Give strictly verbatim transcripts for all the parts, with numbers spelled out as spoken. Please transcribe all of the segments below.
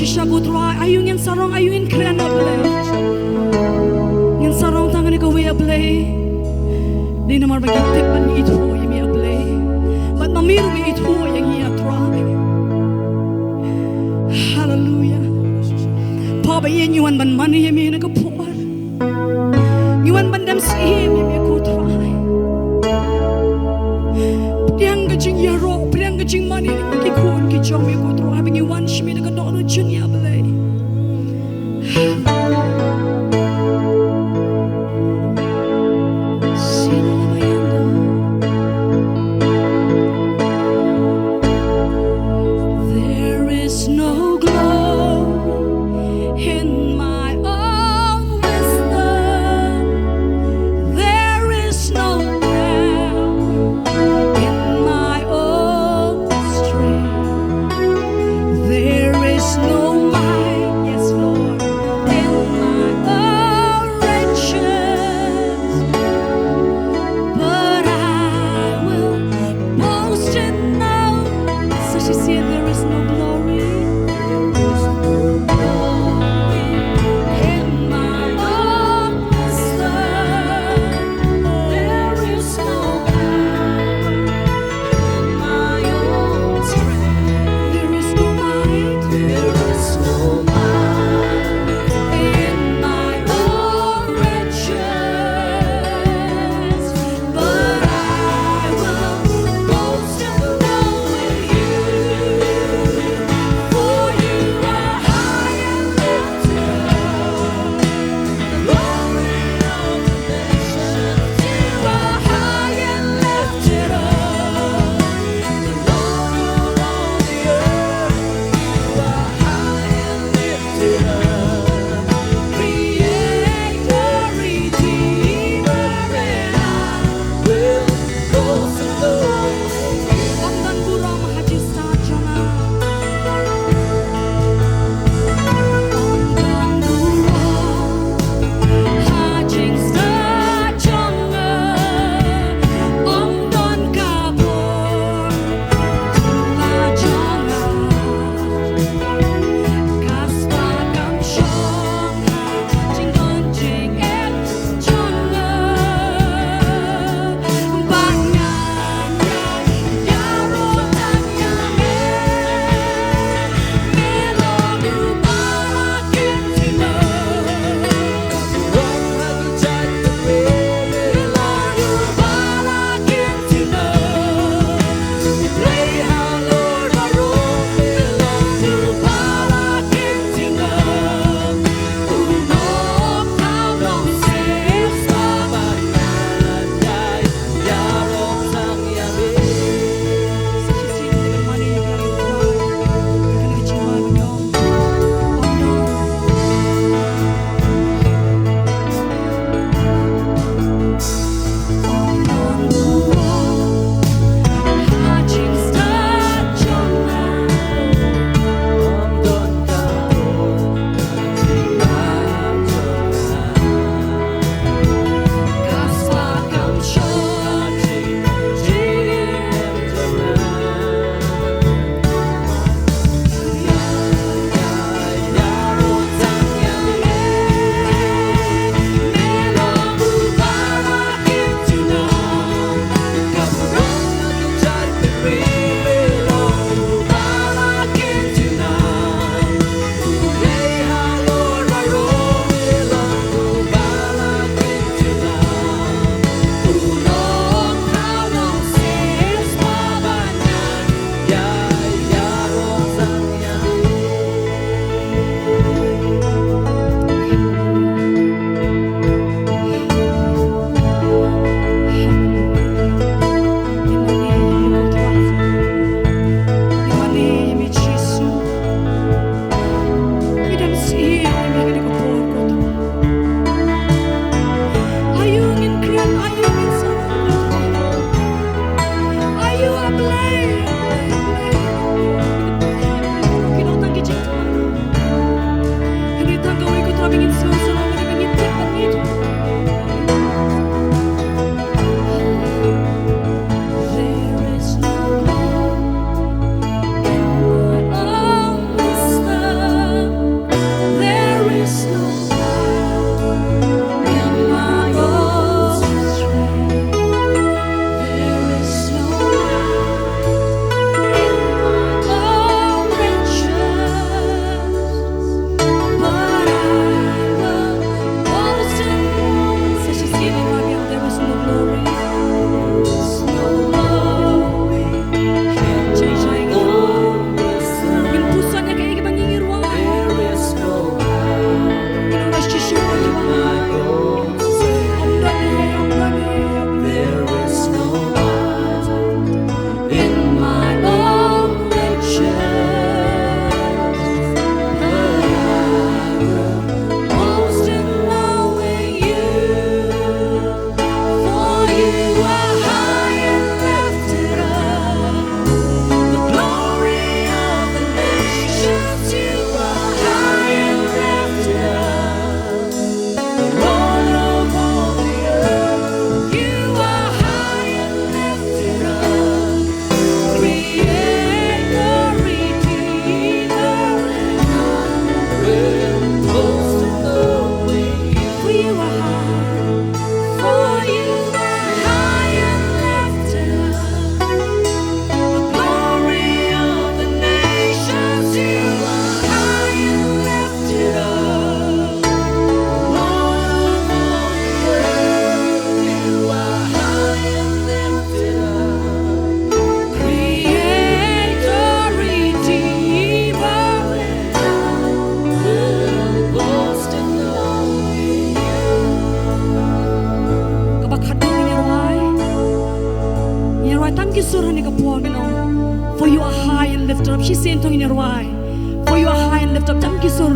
Sha ko Trai, aïu ngin sarong, aïu ngin kren, A Blei. Ngin sarong tang ïa kawei, A Blei. Dei namar ba ngi tip ba ngi ithuh ïa me, A Blei. Bad ma me ruh me ithuh ïa ngi, A Trai. Haleluya. Pa ba ïeit, ngi wan ban mane ïa me na ka por. Ngi wan ban dem syiem ïa me ko Trai. Pdiang ka jingïaroh, pdiang ka jingmane na ki khun ki jong me ko Trai. Ba ngi wan sha me da ka dohnud jong ngi, A Blei. There is no glory in my own wisdom. There is no power in my own strength. There is no might Ngi rwai, for you are high and lifted up. Jam ki sur.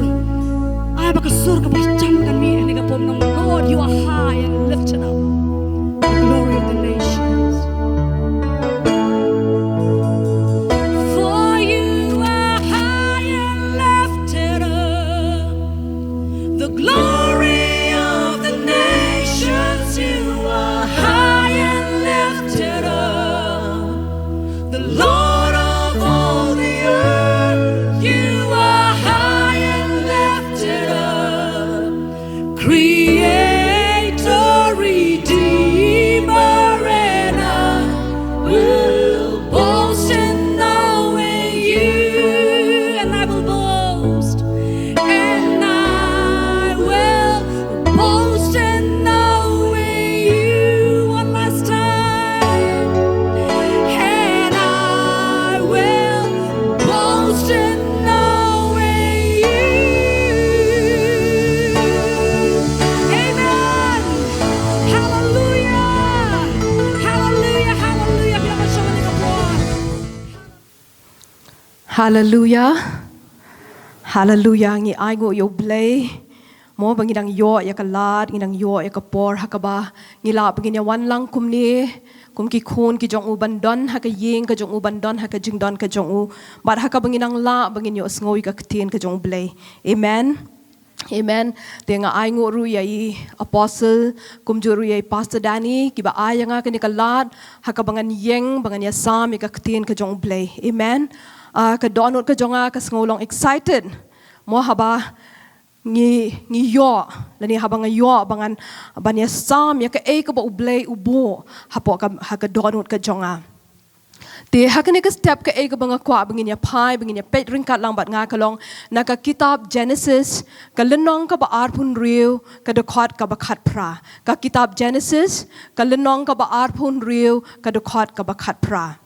Ai ba ka sur kaba jam kan mih ha kane ka por nong. Lord, you are high and lifted up. The glory of the nations. For you are high and lifted up. The glory of the nations, you are high and lifted up. The Lord of all the earth, you are high and lifted up. Creator, Redeemer, and I will boast in knowing you, and I will boast, and I will boast in knowing you. One last time. And I will boast in knowing you. Amen. Hallelujah. Hallelujah. Hallelujah. Hallelujah. Hallelujah. Ngi ai nguh ïa U Blei. Mo ba ngi dang ïoh ïa ka lad, ngi dang ïoh ïa ka por ha kaba ngi lah ba ngin ïa wan lang kumne, kum ki khun ki jong u ban don ha ka ïing ka jong u, ban don ha ka jingdon ka jong u. Bad ha kaba ngi dang lah ba ngin ïohsngew ïa ka ktien ka jong U Blei. Amen. Amen. Te nga ai nguh ruh ïa i Apostle, kumjuh ruh ïa i Pastor Danny, kiba ai ïa nga kane ka lad ha kaba ngan ïeng, ba ngan ïa sam ïa ka ktien ka jong U Blei. Amen. Ah, ka dohnud ka jong nga ka sngew long excited. Mo haba ngi, ngi ïoh, lane haba nga ïoh ba ngan ban ïa sam ïa kaei kaba U Blei u buh hapoh ka, ha ka dohnud ka jong nga. Te ha kane ka step kaei kaba nga kwah ba ngin ïa phai, ba ngin ïa peit ryngkat lang bad nga ka long na ka kitab Genesis, ka lynnong kaba arphew hynriew, ka dkhot kaba khatphra. Ka kitab Genesis, ka lynnong kaba arphew hynriew, ka dkhot kaba khatphra.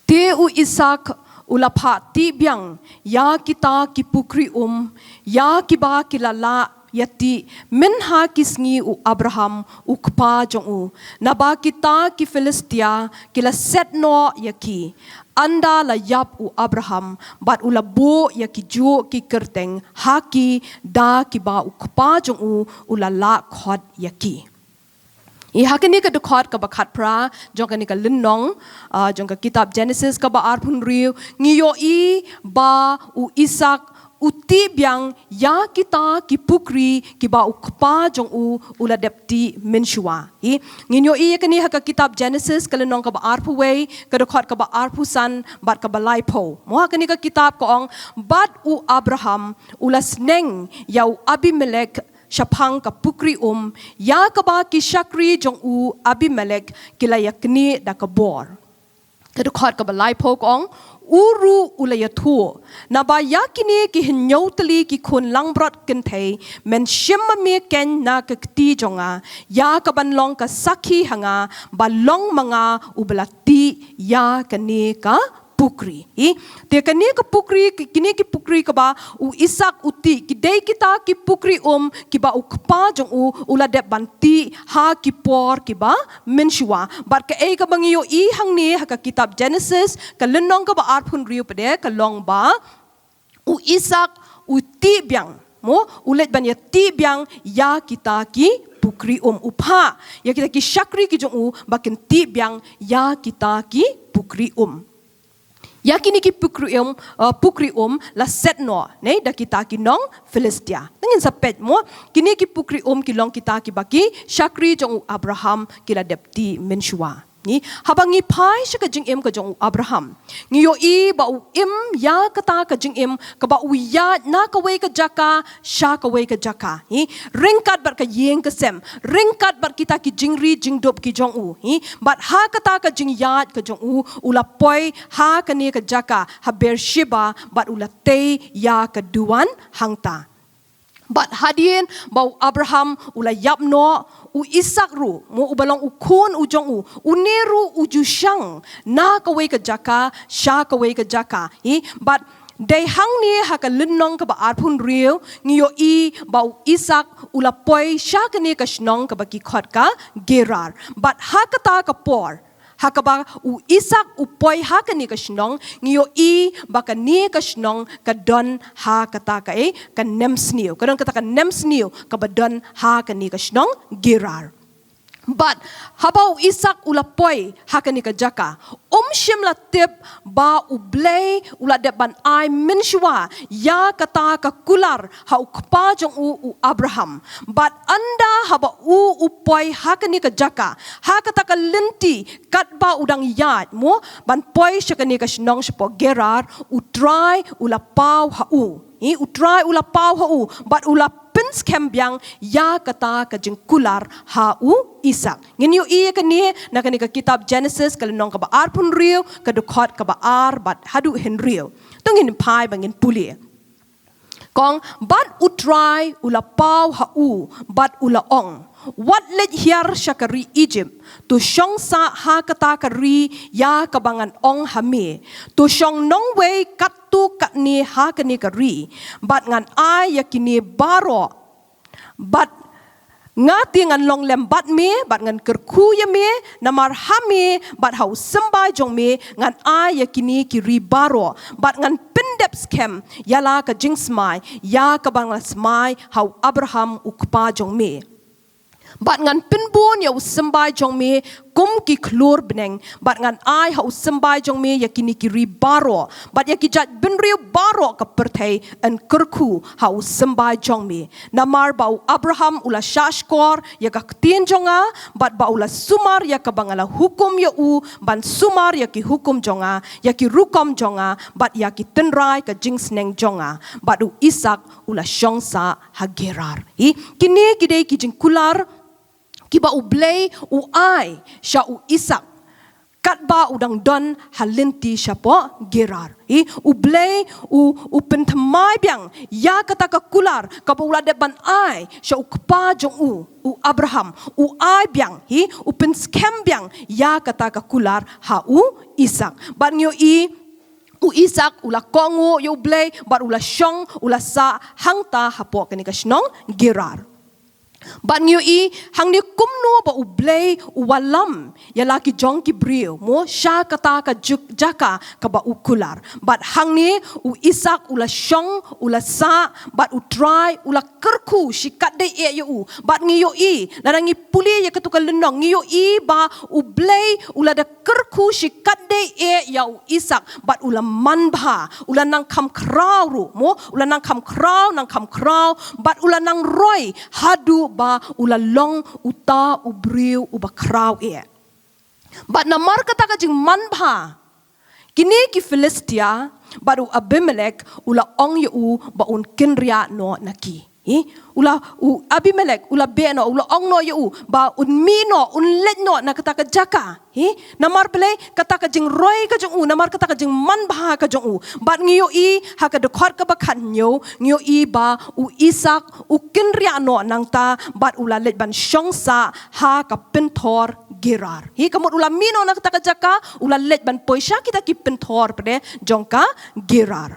Te u Isaak u la phah tih biang ïa kita ki pukri um, ïa kiba ki la lah ïa tih mynha ki sngi u Abraham u kpa jong u, naba kita ki Philistia ki la set noh ïa ki. Ynda la ïap u Abraham bad u la buh ïa kijuh ki kyrteng ha ki, da kiba u kpa jong u u la lah khot ïa ki. I ha kane ka dkhot kaba khatphra jong kane ka lynnong, ah, jong ka kitab Genesis kaba arphew hynriew, ngi ïohi ba u Isaak u tih biang ïa kita ki pukri kiba u kpa jong u u la dep tih mynshuwa. I, ngin ïohi ïa kane ha ka kitab Genesis ka lynnong kaba arphew wei, ka dkhot kaba arphew san bad kaba laiphew. Mo ha kane ka kitab ka ong, bad u Abraham u la sneng ïa u Abimelek shaphang ka pukri um, ïa kaba ki shakri jong u Abimelek ki la ïa knieh da ka bor. Ka dkhot kaba laiphew ka ong, u ruh u la ïathuh, naba ïa kine ki hynñiew tylli ki khun langbrot kynthei men shim ma me keiñ na ka kti jong nga, ïa kaban long ka sakhi ha nga ba long ma nga uba la tih ïa kane ka pukri. I, te kane ka pukri, ki-, kine ki pukri kaba u Isaak u tih, ki dei kita ki pukri um kiba u kpa jong u u la dep ban tih ha ki por kiba mynshuwa. Bad kaei kaba ngi ïohi hangne ha ka kitab Genesis ka lynnong kaba arphew hynriew pat de ka long ba u Isaak u tih biang, mo, u leit ban ïa tih biang ïa kita ki pukri um, u phah ïa kita ki shakri ki jong u ba kin tih biang ïa kita ki pukri um. Ïa kine ki pukri um, uh, pukri um la set noh, ne, da kita ki nong Philistia. Nangin sa peit mo, kine ki pukri um ki long kita kiba ki shakri jong u Abraham ki la dep tih mynshuwa. Ni, haba ngi phai sha ka jingim ka jong u Abraham, ngi ïohi ba u im ïa kata ka jingim kaba u ïaid na kawei ka jaka sha kawei ka jaka. Ni, ryngkat bad ka ïing ka sem, ryngkat bad kita ki jingri jingdup ki jong u. Ni, bad ha kata ka jingïaid ka jong u, u la poi ha kane ka jaka, ha Beersheba, bad u la tei ïa ka duwan hangta. Bad hadien ba u Abraham u la ïap noh, u Isaak ruh, mo, uba long u khun u jong u, une ruh u ju shang na kawei ka jaka sha kawei ka jaka. Ni, bad dei hangne ha ka lynnong kaba arphew hynriew ngi ïohi ba u Isaak u la poi sha kane ka shnong kaba ki khot ka Gerar. Bad ha kata ka por, Ha kaba u Isak u poi ha kane ka shnong, ngi ïohi ba kane ka shnong ka don ha kata ka, eh, ka nemsniew. Ka don kata ka nemsniew kaba don ha kane ka shnong Gerar. Bad haba u Isak u la poi ha kane ka jaka, um shym la tip ba U Blei u la dep ban ai mynshuwa ïa kata ka kular ha u kpa jong u, u Abraham. Bad ynda haba u u poi ha kane ka jaka, ha kata ka lynti katba u dang ïaid mo ban poi sha kane ka shnong shapoh Gerar, U Trai u la paw ha u. Hi, U Trai u la paw ha u, bad u la pynskhem biang ïa kata ka jingkular ha u Isak. Ngin ïohi ïa kane na kane ka kitab Genesis, ka lynnong kaba arphew hynriew, ka dkhot kaba ar bad haduh hynriew. To ngin phai ba ngin pule. Ka ong, bad U Trai u la paw ha u, bad u la ong, wat leit hiar sha ka ri Egypt, to shong sah ha kata ka ri ïa kaba ngan ong ha me. To shong nongwei katto katne ha kane ka ri, bad ngan ai ïa kine baroh. Bad nga te ngan long lem bad me, bad ngan kyrkhu ïa me, namar ha me bad ha u symbai jong me ngan ai ïa kine ki ri baroh, bad ngan pyndep skhem ïa la ka jingsmai ïa kaba nga la smai ha u Abraham u kpa jong me. Bad ngan pynbun ïa u symbai jong me kum ki khlur bneng, bad ngan ai ha u symbai jong me ïa kine ki ri baroh, bad ïa ki jait bynriew baroh ka pyrthei yn kyrkhu ha u symbai jong me. Namar ba u Abraham u la shahshkor ïa ka ktien jong nga, bad ba u la sumar ïa kaba nga la hukum ïa u ban sumar ïa ki hukum jong nga, ïa ki rukom jong nga, bad ïa ki tynrai ka jingsneng jong nga. Bad u Isak u la shong sah ha Gerar. Hi, kine ki dei ki jingkular kiba U Blei u ai sha u Isak katba u dang don ha lynti shapoh Gerar. Hi, U Blei u, u pynthymmai biang ïa kata ka kular kaba u la dep ban ai sha u kpa jong u, u Abraham. U ai biang, hi, u pynskhem biang ïa kata ka kular ha u Isak. Bad ngi ïohi u Isak u la kohnguh ïa U Blei, bad u la shong, u la sah hangta hapoh kane ka shnong Gerar. Bad ngi ïohi hangne kumno ba U Blei u wallam ïa la ki jong ki briew mo sha kata ka juk-, jaka kaba u kular. Bad hangne u Isak u la shong, u la sah, bad U Trai u la kyrkhu shikatdei eh ïa u. Bad ngi ïohi, lada ngi pule ïa katu ka lynnong, ngi ïohi ba U Blei u la da kyrkhu shikatdei eh ïa u Isak, bad u la manbha, u la nang kham khraw ruh mo, u la nang kham khraw, nang kham khraw, bad u la nang roi haduh ba u la long uta u briew uba khraw eh. Bad namar kata ka jingmanbha, kine ki Philistia bad u Abimelek u la ong ïa u ba un kynriah noh na ki. Hi, u la, u Abimelek u la beh noh, u la ong noh ïa u ba un mih noh, un leit noh na kata ka jaka. Hi, namar balei? Kata ka jingroi ka jong u, namar kata ka jingmanbha ka jong u. Bad ngi ïohi ha ka dkhot kaba khathynñiew, ngi ïohi ba u Isak u kynriah noh nangta, bad u la leit ban shong sah ha ka pynthor Gerar. Hi, ka mut u la mih noh na kata ka jaka, u la leit ban poi sha kita ki pynthor pat de jong ka Gerar.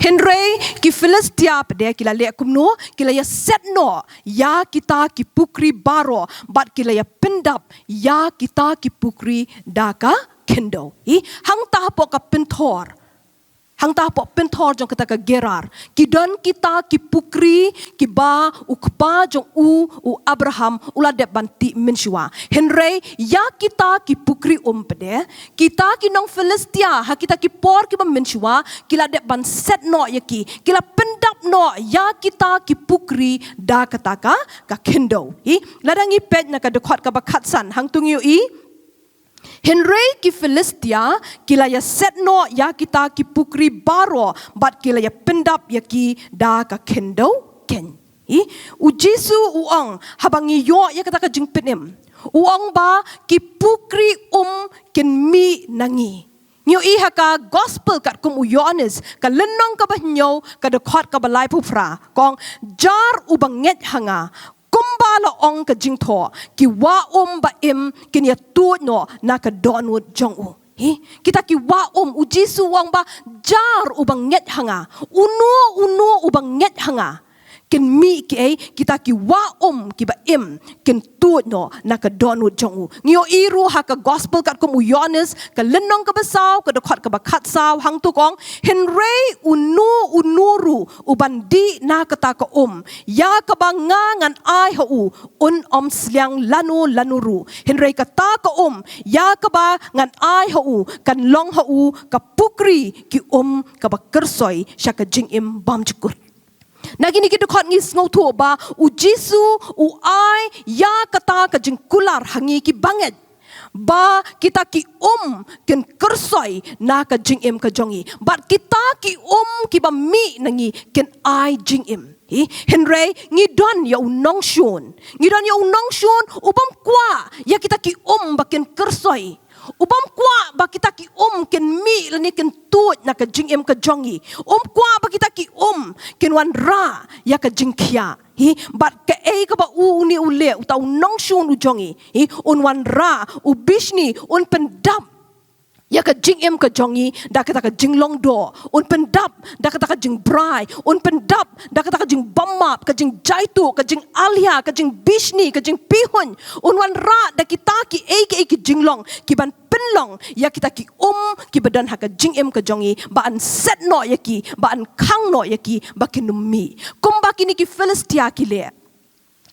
Hynrei ki Philistia pat de ki la leh kumno, ki la ïaset noh ïa kita ki pukri baroh, bad ki la ïapyndap ïa kita ki pukri da ka khyndew. Hi, hangta hapoh ka pynthor. Hangta hapoh pynthor jong kata ka Gerar, ki don kita ki pukri kiba u kpa jong u, u Abraham, u la dep ban tih mynshuwa. Hynrei ïa kita ki pukri um pat de, kita ki nong Philistia, ha kita ki por kiba mynshuwa, ki la dep ban set noh ïa ki, ki la pyndap noh ïa kita ki pukri da kata ka, ka khyndew. Hi, lada ngi peit na ka dkhot kaba khatsan, hangtu ngi ïohi, hynrei ki Philistia ki la ïaset noh ïa kita ki pukri baroh, bad ki la ïapyndap ïa ki da ka khyndew keiñ. Hi, u Jisu u ong, haba ngi ïoh ïa kata ka jingpynim, u ong ba ki pukri um kin mih na ngi. Ngi ïohi ha ka gospel katkum u Ïoannis, ka lynnong kaba hynñiew, ka dkhot kaba laiphew phra. Ka ong, jar uba ngeit ha nga, kumba la ong ka jingthoh, ki wah um ba im kin ïa tuid noh na ka dohnud jong u. Hi, kita ki wah um, u Jisu u ong ba, jar uba ngeit ha nga, uno uno uba ngeit ha nga, kin mih kiei, kita ki wah um kiba im kin tuid noh na ka dohnud jong u. Ngi ïohi ruh ha ka gospel katkum u Ïoannis, ka lynnong kaba saw, ka dkhot kaba khatsaw, hangto ka ong, hynrei uno uno ruh uban dih na kata ka um ïa kaba nga ngan ai ha u, un ym sliang lano lano ruh. Hynrei kata ka um ïa kaba ngan ai ha u kan long ha u ka pukri ki um kaba kyrsoi sha ka jingim bymjukut. Na kine ki dkhot ngi sngewthuh ba u Jisu u ai ïa kata ka jingkular ha ngi kiba ngeit, ba kita ki um kin kyrsoi na ka jingim ka jong ngi, bad kita ki um kiba mih na ngi kin ai jingim. Hi, hynrei ngi don ïa u nongshun. Ngi don ïa u nongshun u bym kwah ïa kita ki um ba kin kyrsoi. U bym kwah ba kita ki um kin mih lane kin tuid na ka jingim ka jong ngi. Um kwah ba kita ki um kin wanrah ïa ka jingkhiah. Hi, bad kaei kaba u, une u leh, uta u nongshun u jong ngi. Hi, un wanrah, u bishni, un pyndap ïa ka jingim ka jong ngi da kata ka jinglong doh. Un pyndap da kata ka jingbrai. Un pyndap da kata ka jingbymap, ka jingjaituh, ka jingalia, ka jingbishni, ka jingpihuiñ. Un wanrah da kita kiei kiei ki jinglong kiban pynlong ïa kita ki um kiba don ha ka jingim ka jong ngi, ba yn set noh ïa ki, ba yn khang noh ïa ki, ba kin ym mih. Kumba kine ki Philistia ki leh.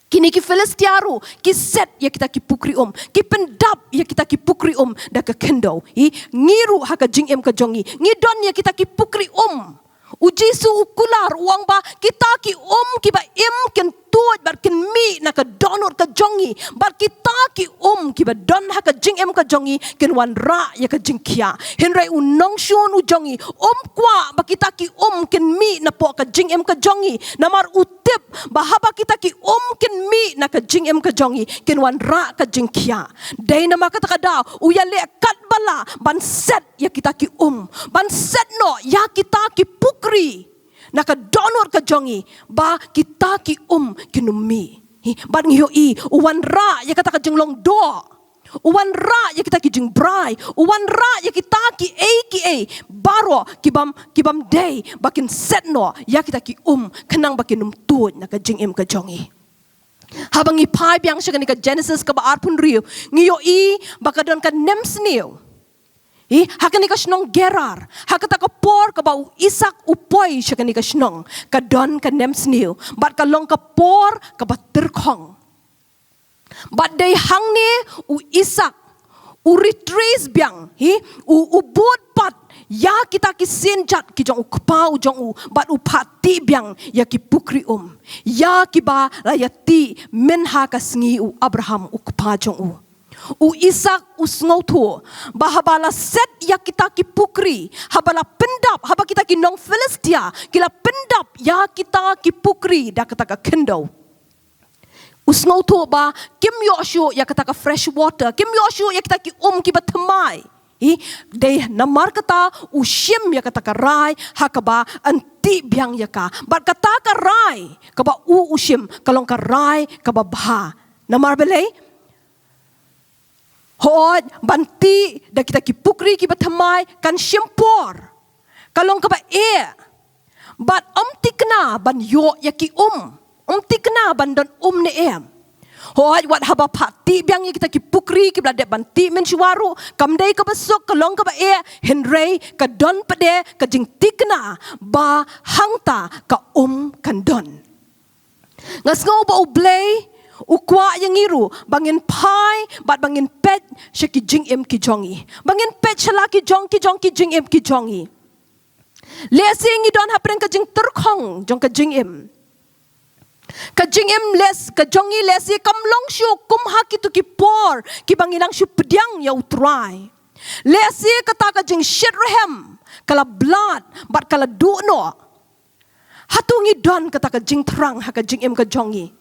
Kine ki Philistia ruh ki set ïa kita ki pukri um, ki pyndap ïa kita ki pukri um da ka khyndew. Hi, ngi ruh ha ka jingim ka jong ngi, ngi don ïa kita ki pukri um. U Jisu u kular, u ong ba kita ki um kiba im kin tuid bad kin mih na ka dohnud ka jong ngi, bad kita ki um kiba don ha ka jingim ka jong ngi kin wanrah ïa ka jingkhiah. Hynrei u nongshun u jong ngi um kwah ba kita ki um kin mih napoh ka jingim ka jong ngi, namar u tip ba haba kita ki um kin mih na ka jingim ka jong ngi, kin wanrah ka jingkhiah. Dei namar kata ka daw u ïaleh katba lah ban set ïa kita ki um, ban set noh ïa kita ki pukri na ka dohnud ka jong ngi, ba kita ki um kin ym mih. Hi, bad ngi ïohi u wanrah ïa kata ka jinglong doh. U wanrah ïa kita ki jingbrai, u wanrah ïa kita kiei kiei baroh kibym, kibym dei ba kin set noh ïa kita ki um, khnang ba kin ym tuid na ka jingim ka jong ngi. Haba ngi phai biang sha kane ka Genesis kaba arphew hynriew, ngi ïohi ba ka don ka nemsniew. Hi, ha kane ka shnong Gerar, ha kata ka por kaba u Isak u poi sha kane ka shnong, ka don ka nemsniew, bad ka long ka por kaba tyrkhong. Bad dei hangne u Isak u retrace biang, hi, u, u bud pat ïa kita ki sienjat ki jong u kpa u jong u, bad u phah tih biang ïa ki pukri um, ïa kiba la ïa tih mynha ka sngi u Abraham u kpa jong u. U Isak u sngewthuh ba haba la set ïa kita ki pukri, haba la pyndap, haba kita ki nong Philistia ki la pyndap ïa kita ki pukri da kata ka khyndew, u sngewthuh ba kim ïoh shuh ïa kata ka fresh water, kim ïoh shuh ïa kita ki um kiba thymmai. Hi, dei namar kata u shim ïa kata ka rai ha kaba yn tih biang ïa ka. Bad kata ka rai kaba u u shim ka long ka rai kaba bha. Namar balei? Hooid, ban tih da kita ki pukri kiba thymmai kan shim por, ka long kaba eh. Bad ym thikna ban ïoh ïa ki um, ym thikna ban don um ne em. Hooid, wat haba phah tih biang ïa kita ki pukri kiba la dep ban tih mynshuwa ruh, kam dei kaba suk, ka long kaba eh, hynrei ka don pat de ka jingthikna ba hangta ka um kan don. Nga sngew ba U Blei u kwah ïa ngi ruh ba ngin phai bad ba ngin peit sha ki jingim ki jong ngi, ba ngin peit sha la ki jong ki jong ki jingim ki jong ngi. Lehse ngi don hapdeng ka jingtyrkhong jong ka jingim. Ka jingim lehse, ka jong ngi lehse kam long shuh kum ha kito ki por kiba ngi nang shu pdiang ïa U Trai. Lehse kata ka jingshitrhem ka la blad bad ka la duh noh. Hato ngi don kata ka jingthrang ha ka jingim ka jong ngi?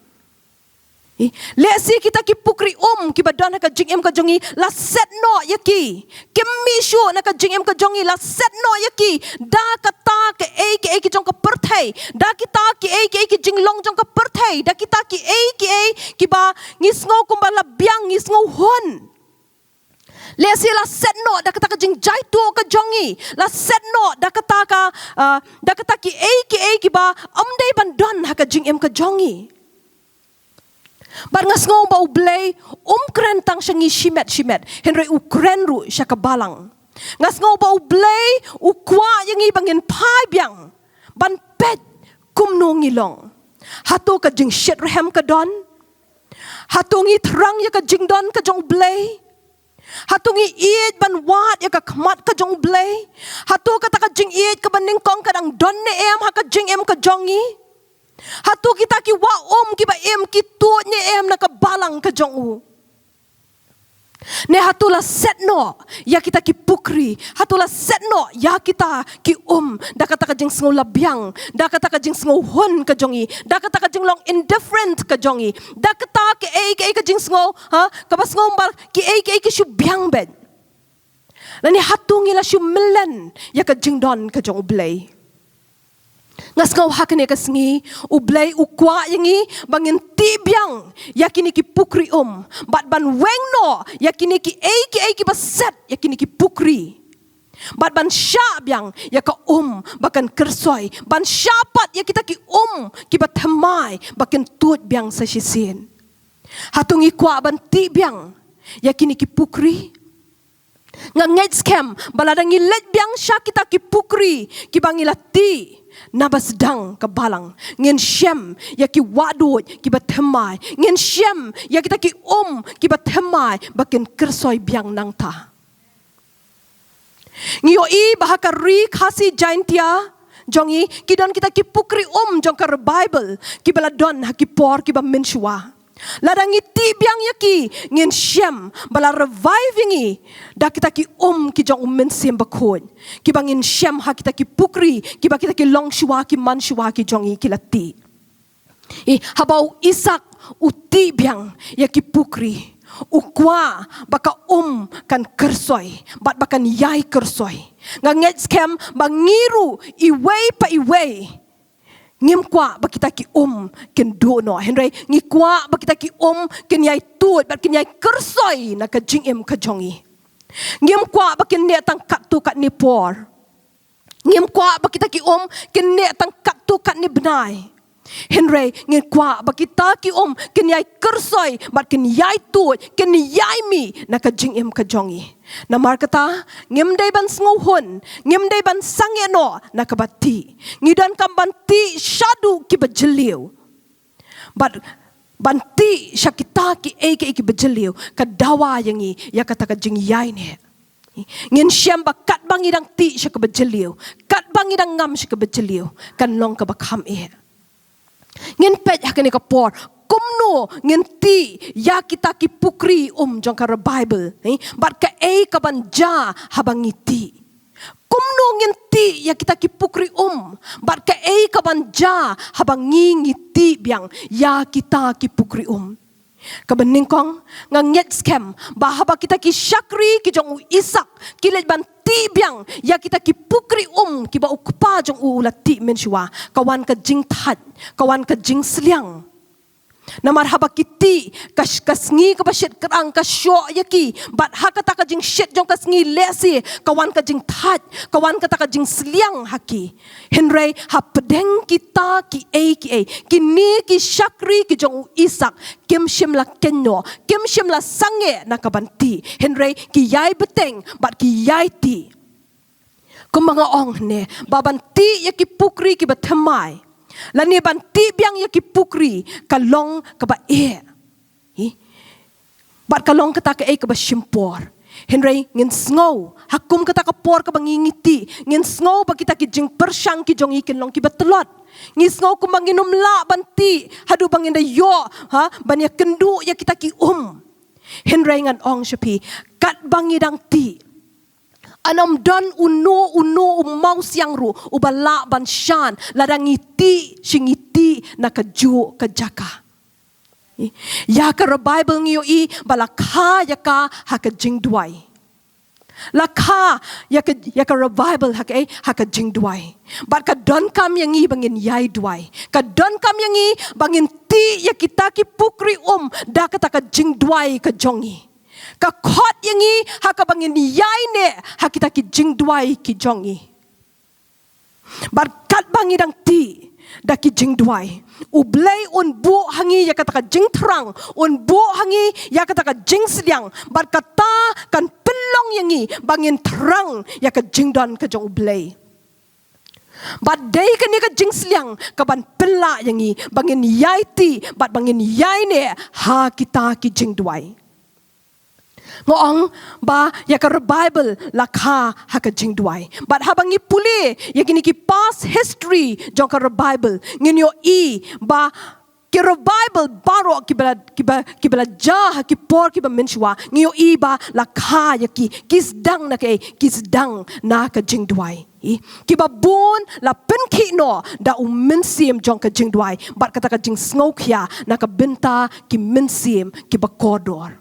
Lehse kita ki pukri um kiba don ha ka jingim ka jong ngi, la set noh ïa ki. Kim mih shuh na ka jingim ka jong ngi, la set noh ïa ki da kata kaei kaei ki jong ka pyrthei, da kita kiei kiei ki jinglong jong ka pyrthei, da kita kiei kiei kiba ngi sngew kumba la biang, ngi sngew hun. Lehse la set noh da kata ka jingjaituh ka jong ngi, la set noh da kata ka, ah, da kata kiei kiei kiba ym dei ban don ha ka jingim ka jong ngi. Bad nga sngew ba U Blei um kren tang sha ngi shimet shimet, hynrei u kren ruh sha ka balang. Nga sngew ba U Blei u kwah ïa ngi ba ngin phai biang ban peit kumno ngi long. Hato ka jingshitrhem ka don? Hato ngi thrang ïa ka jingdon ka jong U Blei? Hato ngi ïeit ban wad ïa ka khmat ka jong U Blei? Hato kata ka jingïeit kaba nyngkong ka dang don ne em ha ka jingim ka jong ngi? Hato kita ki wah um kiba im ki tuid ne em na ka balang ka jong u? Ne hato la set noh ïa kita ki pukri, hato la set noh ïa kita ki um da kata ka jingsngew la biang, da kata ka jingsngew hun ka jong ngi, da kata ka jinglong indifferent ka jong ngi, da kata kaei kaei ka jingsngew, ha, kaba sngew ba kiei kiei ki shu biang beit. Lane hato ngi la shu mlien ïa ka jingdon ka jong U Blei? Nga sngew ha kane ka sngi U Blei u kwah ïa ngi ba ngin tih biang ïa kine ki pukri um bad ban weng noh ïa kine kiei kiei kiba set ïa kine ki pukri, bad ban shah biang ïa ka um ba kan kyrsoi, ban shah pat ïa kita ki um kiba thymmai ba kin tuid biang sa shisien. Hato ngi kwah ban tih biang ïa kine ki pukri? Nga ngeit skhem ba lada ngi leit biang sha kita ki pukri kiba ngi la tih na ba sdang ka balang, ngin shem ïa ki wahduid kiba thymmai, ngin shem ïa kita ki um kiba thymmai ba kin kyrsoi biang nangta. Ngi ïohi ba ha ka Ri Khasi Jaintia jong ngi ki don kita ki pukri um jong ka revival kiba la don ha ki por kiba mynshuwa. Lada ngi tih biang ïa ki, ngin shem ba la revive ïa ngi da kita ki um ki jong U Mynsiem Bakhuid, kiba ngin shem ha kita ki pukri kiba kita ki longshuwa ki manshuwa ki jong ngi ki la tih. Haba u Isak u tih biang ïa ki pukri, u kwah ba ka um kan kyrsoi bad ba kan ïai kyrsoi. Nga ngeit skhem ba ngi ruh iwei pa iwei ngim kwah ba kita ki um kin duh noh, hynrei ngi kwah ba kita ki um kin ïai tuid bad kin ïai kyrsoi na ka jingim ka jong ngi. Ngim kwah ba kin neh tang katto katne por. Ngim kwah ba kita ki um kin neh tang katto katne bnai. Hynrei ngi kwah ba kita ki um kin ïai kyrsoi bad kin ïai tuid, kin ïai mih na ka jingim ka jong ngi. Namar kata, ngim dei ban sngew hun, ngim dei ban sangeh noh na kaba tih. Ngi donkam ban tih shaduh kiba jylliew. Bad ban tih sha kita kiei kiei kiba jylliew ka dawa ïa ngi ïa kata ka jingïaineh. Ngin shem ba katba ngi dang tih sha kaba jylliew, katba ngi dang ngam sha kaba jylliew, kan long kaba kham eh. Ngin peit ha kane ka por kumno ngin tih ïa kita ki pukri um jong ka revival, eh? Bad kaei kaban jia haba ngi tih? Kumno ngin tih ïa kita ki pukri um? Bad kaei kaban jia haba ngi ngi tih biang ïa kita ki pukri um? Kaba nyngkong, nga ngeit skhem ba haba kita ki shakri ki jong u Isak ki leit ban tih biang ïa kita ki pukri um kiba u kpa jong u u la tih mynshuwa, ka wan ka jingthait, ka wan ka jingsliang. Namar haba ki tih, ka, ka sngi kaba shit krang ka shoh ïa ki, bad ha kata ka jingshit jong ka sngi lehse ka wan ka jingthait, ka wan kata ka jingsliang ha ki. Hynrei hapdeng kita kiei kiei, kine ki shakri ki jong u Isak kim shym la kynnoh, kim shym la sangeh na kaban tih. Hynrei ki ïai bteng bad ki ïai tih. Kumba nga ong ne, ba ban tih ïa ki pukri kiba thymmai, lane ban tih biang ïa ki pukri, ka long kaba eh. Hi? Bad ka long kata kaei kaba shim por. Hynrei ngin sngew, ha kum kata ka por kaba ngi ngi tih, ngin sngew ba kita ki jingpyrshang ki jong ngi kin long kiba tlot. Ngi sngew kumba ngin ym lah ban tih haduh ba ngin da ïoh, ha, ban ïakynduh ïa kita ki um. Hynrei ngan ong sha phi, katba ngi dang tih, yn ym don uno uno u mawsiang ruh uba lah ban shan lada ngi tih shi ngi tih na kajuh ka jaka. Ïa ka revival ngi ïohi ba la kha ïa ka ha ka jingduwai. La kha ïa ka, ïa ka revival ha ka, eh, ha ka jingduwai. Bad ka donkam ïa ngi ba ngin ïai duwai. Ka donkam ïa ngi ba ngin tih ïa kita ki pukri um da kata ka jingduwai ka jong ngi. Ka khot ïa ngi ha kaba ngin ïai neh ha kita ki jingduwai ki jong ngi. Bad katba ngi dang tih da ki jingduwai, U Blei un buh ha ngi ïa kata ka jingthrang, un buh ha ngi ïa kata ka jingsliang, bad kata kan pynlong ïa ngi ba ngin thrang ïa ka jingdon ka jong U Blei. Bad dei kane ka jingsliang kaban pynlah ïa ngi ba ngin ïai tih bad ba ngin ïai neh ha kita ki jingduwai. Nga ong ba ïa ka revival la kha ha ka jingduwai. Bad haba ngi pule ïa kine ki past history jong ka revival, ngin ïohi ba ki revival baroh kiba la, kiba, kiba la jia ha ki por kiba mynshuwa, ngi ïohi ba la kha ïa ki, ki sdang na kaei, ki sdang na ka jingduwai. Ï, kiba bun la pynkhih noh da u mynsiem jong ka jingduwai bad kata ka jingsngewkhia na ka bynta ki mynsiem kiba kordor.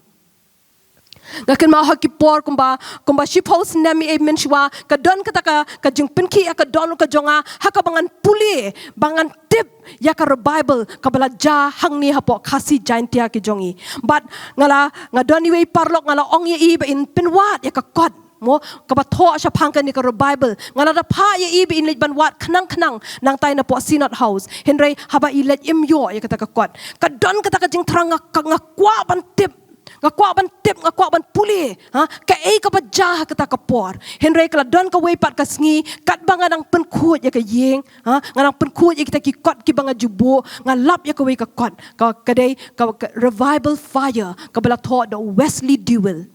Nga kynmaw ha ki por kumba, kumba shiphew snem ei mynshuwa, ka don kata ka, ka jingpynkhih ha ka dohnud ka jong nga, ha kaba ngan pule, ba ngan tip ïa ka revival kaba la jia hangne hapoh Khasi Jaintia ki jong ngi. Bad nga la, nga don iwei i paralok, nga la ong ïa i ba in pynwad ïa ka kot, mo, kaba thoh shaphang kane ka revival. Nga la da phah ïa i ba in leit ban wad khnang khnang nangtai napoh Synod House. Hynrei haba i leit im ïoh ïa kata ka kot. Ka don kata ka jingthrang, nga, ka, nga kwah ban tip. Nga kwah ban tip, nga kwah ban pule. Ha? Kaei kaba jia ha kata ka por. Hynrei ka la don kawei pat ka sngi, katba nga dang pynkhuid ïa ka ïing. Ha? Nga dang pynkhuid ïa kita ki kot kiba nga ju buh, nga lap ïa kawei ka kot. Ka, ka dei, ka, ka revival fire, kaba la thoh da u Wesley Duewel.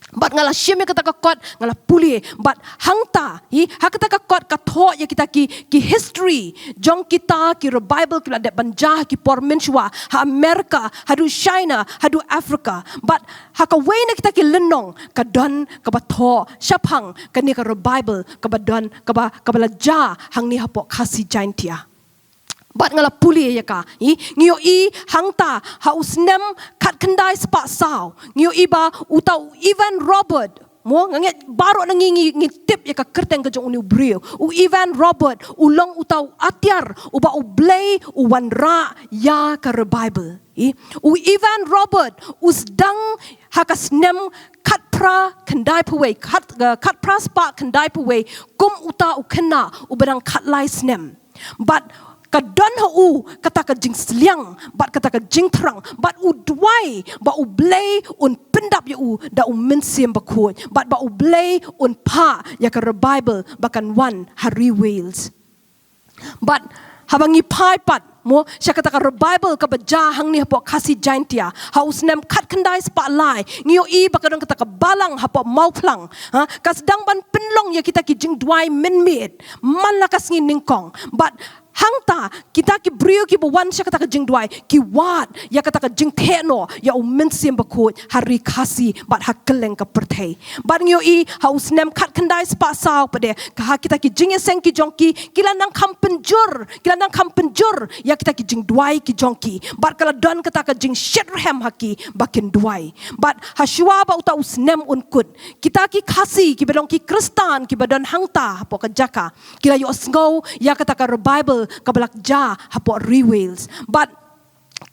Bad nga la shim ïa kata ka kot, nga la pule. Bad hangta, ï, ha kata ka kot ka thoh ïa kita ki, ki history jong kita ki revival kiba la dep ban jia ha ki por mynshuwa, ha America, haduh China, haduh Africa. Bad ha kawei na kita ki lynnong ka don kaba thoh shaphang kane ka revival kaba don, kaba, kaba la jia hangne hapoh Khasi Jaintia. Bad nga la pule ïa ka. Ï, ngi ïohi hangta ha u snem khatkhyndai spah saw. Ngi ïohi ba uta u Evan Roberts. Mo, nga ngeit baroh na ngi ngi, ngi tip ïa ka kyrteng ka jong une u briew. U Evan Roberts, u long uta u atiar, uba U Blei u wanrah ïa ka revival. Ï, u Evan Roberts, u sdang ha ka snem khatphra khyndaiphew wei, khat, eh, khatphra spah khyndaiphew wei, kum uta u khynnah, uba dang khatlai snem. Bad ka don ha u kata ka jingsliang, bad kata ka jingthrang, bad u duwai, ba U Blei un pyndap ïa u, da u Mynsiem Bakhuid, bad ba U Blei un phah ïa ka revival, ba kan wan ha ri Wales. Bad haba ngi phai pat, mo, sha kata ka revival kaba jia hangne hapoh Khasi Jaintia, ha u snem khatkhyndai spah lai, ngi ïohi ba ka don kata ka balang hapoh Mawphlang, ha, ka sdang ban pynlong ïa kita ki jingduwai mynmiet, man la ka sngi nyngkong. Bad hangta, kita ki briew kiba wan sha kata ka jingduwai, ki wad ïa kata ka jingtheh noh ïa u Mynsiem Bakhuid ha ri Khasi bad ha kylleng ka pyrthei. Bad ngi ïohi ha u snem khatkhyndai spah saw pat de, ka ha kita ki jingïaseng ki jong ki, ki la nang kham pynjur, ki la nang kham pynjur ïa kita ki jingduwai ki jong ki. Bad ka la don kata ka jingshit rhem ha ki ba kin duwai. Bad ha shuwa ba uta u snem un kut, kita ki Khasi kiba long ki Khristan kiba don hangta hapoh ka jaka, ki la ïohsngew ïa kata ka revival kaba la jia hapoh ri Wales. Bad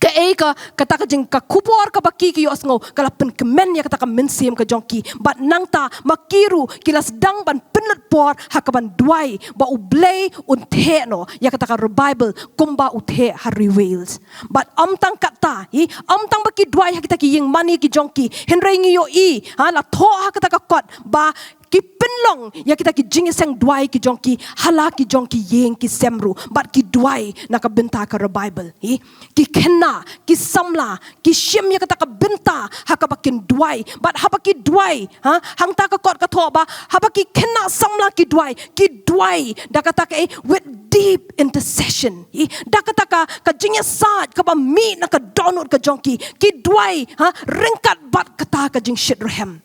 kaei ka, kata ka jing, ka khubor kaba ki, ki ïohsngew, ka la pynkmen ïa kata ka mynsiem ka jong ki. Bad nangta ma ki ruh ki la sdang ban pynlut por ha kaban duwai ba U Blei un theh noh ïa kata ka revival kumba u theh ha ri Wales. Bad ym tang katta, ï, ym tang ba ki duwai ha kita ki ïing mane ki jong ki. Hynrei ngi ïohi, ha, la thoh ha kata ka kot ba ki pynlong ïa kita ki jingïaseng duwai ki jong ki ha la ki jong ki ïing ki sem ruh, bad ki duwai na ka bynta ka revival. Ï, ki khynnah, ki samla, ki shim ïa kata ka bynta ha kaba kin duwai. Bad haba ki duwai, ha, hangta ka kot ka thoh ba haba ki khynnah samla ki duwai, ki duwai da kata ka, eh, with deep intercession. Ï, da kata ka, ka jingïasaid kaba mih na ka dohnud ka jong ki, ki duwai, ha, ryngkat bad kata ka jingshit rhem.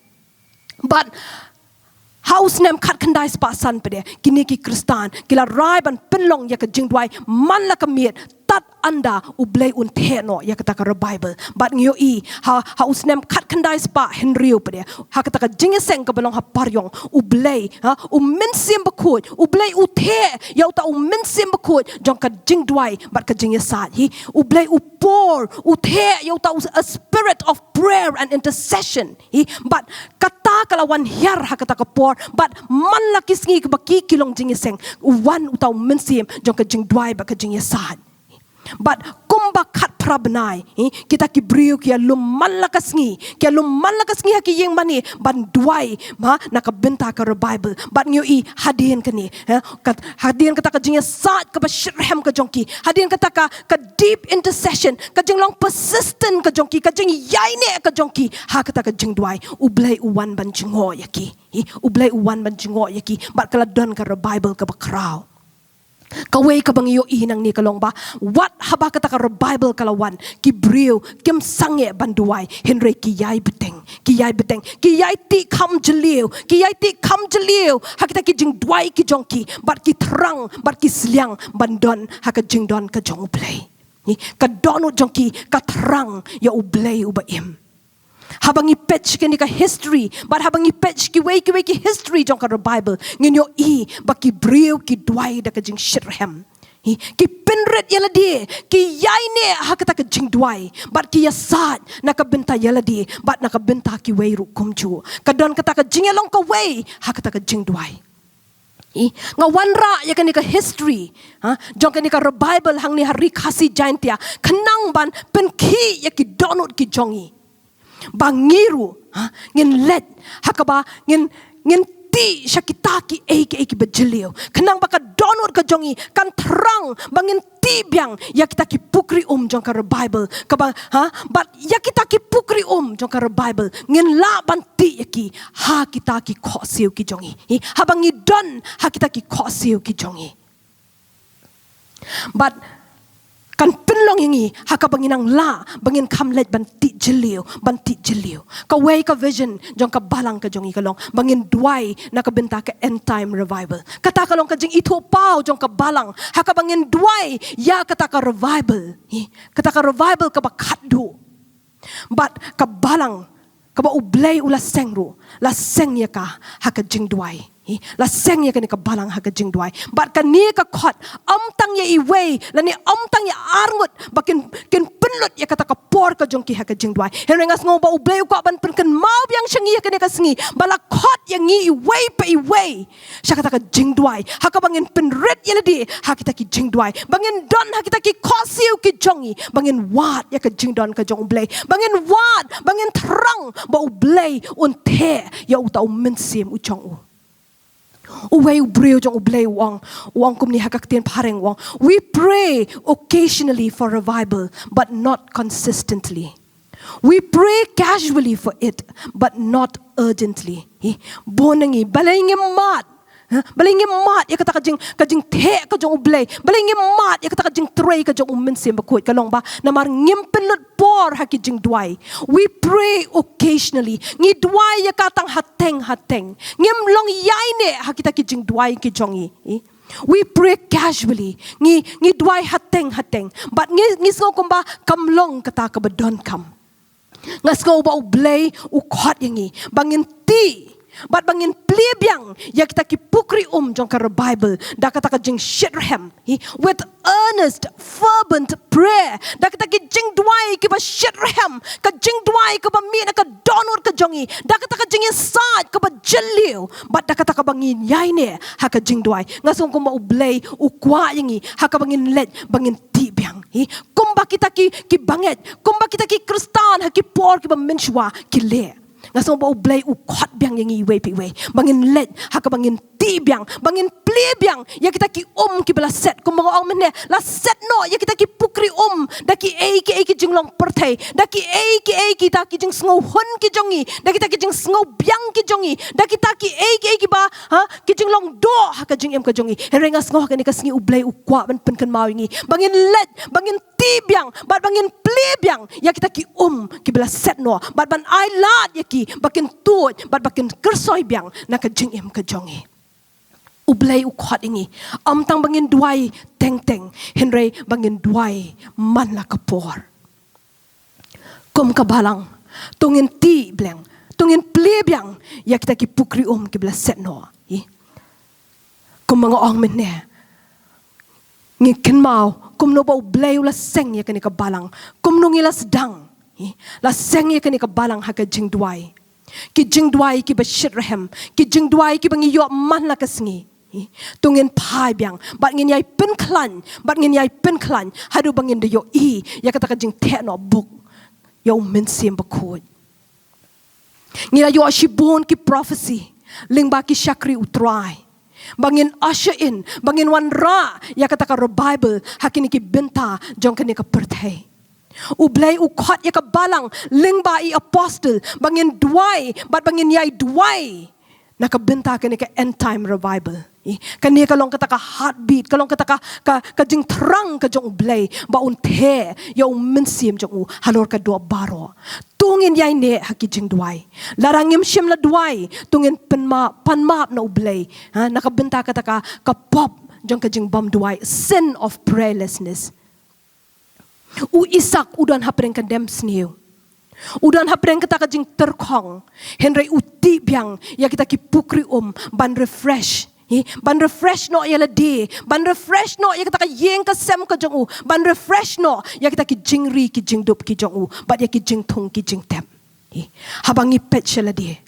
Bad Ha u snem khatkhyndai spah san pat de, kine ki Khristan ki la rai ban pynlong ïa ka jingduwai man la ka miet, tad ynda U Blei un theh noh ïa kata ka revival. Bad ngi ïohi, ha, ha u snem khatkhyndai spah hynriew pat de, ha kata ka jingïaseng kaba long ha Pariong, U Blei, ha, U Mynsiem Bakhuid, U Blei u theh ïa uta U Mynsiem Bakhuid jong ka jingduwai bad ka jingïasaid. Hi, U Blei u por, u theh ïa uta u, a spirit of prayer and intercession. Hi, bad kata ka la wan hiar ha kata ka por, bad man la ki sngi kiba ki, ki long jingïaseng, u wan uta U Mynsiem jong ka jingduwai bad ka jingïasaid. Bad kumba khatphra bnai, hi, kita ki briew ki ïalum man la ka sngi, ki ïalum man la ka sngi ha ki ïing mane ban duwai, ma, na ka bynta ka revival. Bad ngi ïohi hadien kane, ha, kat-, hadien kata ka jingïasaid kaba shitrhem ka jong ki, hadien kata ka, ka deep intercession, ka jinglong persistent ka jong ki, ka jingïaineh ka jong ki ha kata ka jingduwai, U Blei u wan ban jngoh ïa ki. Hi, U Blei u wan ban jngoh ïa ki, bad ka la don ka revival kaba khraw. Kawei kaba ngi ïohi nangne ka long ba, wat haba kata ka revival ka la wan, ki briew kim sangeh ban duwai, hynrei ki ïai bteng, ki ïai bteng, ki ïai tih kham jylliew, ki ïai tih kham jylliew ha kita ki jingduwai ki jong ki, bad ki thrang, bad ki sliang ban don ha ka jingdon ka jong U Blei. Ni, ka dohnud jong ki ka thrang ïa U Blei uba im. Haba ngi peit kane ka history, bad haba ngi peit kiwei kiwei ki history jong ka revival, ngin ïohi ba ki briew ki duwai da ka jingshitrhem. Hi, ki pynrit ïa lade, ki ïaineh ha kata ka jingduwai, bad ki ïasaid na ka bynta ïa lade, bad na ka bynta kiwei ruh kumjuh. Ka don kata ka jingïalong kawei ha kata ka jingduwai. Hi, nga wanrah ïa kane ka history, ha, jong kane ka revival hangne ha Ri Khasi Jaintia, khnang ban pynkhih ïa ki dohnud ki jong ngi. Ba ngi ruh, ha, ngin leit, ha kaba ngin, ngin tih sha kita kiei kiei kiba jylliew. Khnang ba ka dohnud ka jong ngi kan thrang ba ngin tih biang ïa kita ki pukri um jong ka revival. Kaba, ha, bad ïa kita ki pukri um jong ka revival, ngin lah ban tih ïa ki ha kita ki khohsiew ki jong ngi. Hi, haba ngi don ha kita ki khohsiew ki jong ngi. Bad kan pynlong ïa ngi ha kaba ngin nang lah ba ngin kham leit ban tih jylliew, ban tih jylliew. Kawei ka vision jong ka balang ka jong ngi ka long ba ngin duwai na ka bynta ka end time revival. Kata ka long ka jingithuhpaw jong ka balang ha kaba ngin duwai ïa kata ka revival. Hi, kata ka revival kaba khatduh. Bad ka balang kaba U Blei u la seng ruh, la seng ïa ka ha ka jingduwai. Hi, la seng ïa kane ka balang ha ka jingduwai. Bad kane ka khot, ym tang ïa iwei lane ym tang ïa arngut ba kin, kin pynlut ïa kata ka por ka jong ki ha ka jingduwai. Hynrei nga sngew ba U Blei u kwah ban pynkynmaw biang sha ngi ha kane ka sngi ba la khot ïa ngi iwei pa iwei sha kata ka jingduwai, ha kaba ngin pynrit ïa lade ha kita ki jingduwai, ba ngin don ha kita ki khohsiew ki jong ngi, ba ngin wad ïa ka jingdon ka jong U Blei, ba ngin wad, ba ngin thrang ba U Blei un theh ïa uta U Mynsiem u jong u. Uwei u briew jong U Blei u ong, u ong kumne ha ka ktien Phareng, u ong, "We pray occasionally for revival, but not consistently. We pray casually for it, but not urgently." Hi, bun na ngi, balei ngim mad? Ha? Balei ngim mad ïa kata ka jing, ka jingtheh ka jong U Blei? Balei ngim mad ïa kata ka jingtrei ka jong U Mynsiem Bakhuid? Ka long ba namar ngim pynlut por ha ki jingduwai. We pray occasionally. Ngi duwai ïa ka tang hateng hateng. Ngim long ïaineh ha kita ki jingduwai ki jong ngi. Hi? We pray casually. Ngi, ngi duwai hateng hateng. Bad ngi, ngi sngew kumba kam long kata kaba donkam. Nga sngew ba U Blei u khot ïa ngi ba ngin tih bad ba ngin plie biang ïa kita ki pukri um jong ka revival da kata ka jingshitrhem. Hi, with earnest, fervent prayer. Da kita ki jingduwai kiba shitrhem, ka jingduwai kaba mih na ka dohnud ka jong ngi, da kata ka jingïasaid kaba jylliew, bad da kata kaba ngin ïaineh ha ka jingduwai. Nga sngew kumba U Blei u kwah ïa ngi ha kaba ngin leit ba ngin tih biang. Hi, kumba kita ki, ki bangeit, kumba kita ki Khristan ha ki por kiba mynshuwa ki leh. Nga sngew ba U Blei u khot biang ïa ngi iwei pa iwei ba ngin leit ha kaba ngin tih biang, ba ngin plie biang ïa kita ki um kiba la set, kumba nga ong mynne, la set noh ïa kita ki pukri um da kiei kiei ki jinglong pyrthei, da kiei kiei kita ki jingsngewhun ki jong ngi, da kita ki jingsngewbiang ki jong ngi, da kita kiei kiei kiba, ha, ki jinglong doh ha ka jingim ka jong ngi. Hynrei nga sngew ha kane ka sngi U Blei u kwah ban pynkynmaw ïa ngi ba ngin leit, ba ngin tih biang, bad ba ngin plie biang ïa kita ki um kiba la set noh, bad ban ai lad ïa ki ba kin tuid, bad ba kin kyrsoi biang na ka jingim ka jong ngi. U Blei u khot ïa ngi, ym tang ba ngin duwai teng teng, hynrei ba ngin duwai man la ka por. Kum ka balang, to ngin tih biang, to ngin plie biang ïa kita ki pukri um kiba la set noh. Hi. Kumba nga ong mynne, ngi kynmaw kumno ba U Blei u la seng ïa kane ka balang, kumno ngi la sdang. Hi. La seng ïa kane ka balang ha ka jingduwai. Ki jingduwai kiba shitrhem, ki jingduwai kiba ngi ïoh man la ka sngi. Hi. To ngin phai biang, bad ngin ïai pynkhlaiñ, bad ngin ïai pynkhlaiñ haduh ba ngin da ïohi ïa kata ka jingtheh noh buk ïa U Mynsiem Bakhuid. Ngi la ïoh shibun ki prophecy lyngba ki shakri U Trai, ba ngin usher in, ba ngin wanrah ïa kata ka revival ha kine ki bynta jong kane ka pyrthei. U Blei u khot ïa ka balang lyngba i apostle ba ngin duwai, bad ba ngin ïai duwai na ka bynta kane ka end time revival. Hi, kane ka long kata ka heartbeat, ka long kata ka, ka, ka jingthrang ka jong U Blei ba un theh ïa U Mynsiem jong u halor ka doh baroh. To ngin ïai neh ha ki jingduwai. Lada ngim shym la duwai, to ngin pynmap, pan map na U Blei, ha, na ka bynta kata ka, ka pop jong ka jingbym duwai, sin of prayerlessness. U Isak u don hapdeng ka demsniew, u don hapdeng kata ka jingtyrkhong, hynrei u tih biang ïa kita ki pukri um ban refresh. Hi, ban refresh noh ïa lade, ban refresh noh ïa kata ka ïing ka sem ka jong u, ban refresh noh ïa kita ki jingri ki jingdup ki jong u, bad ïa ki jingthung ki jingtep. Hi. Haba ngi peit sha lade,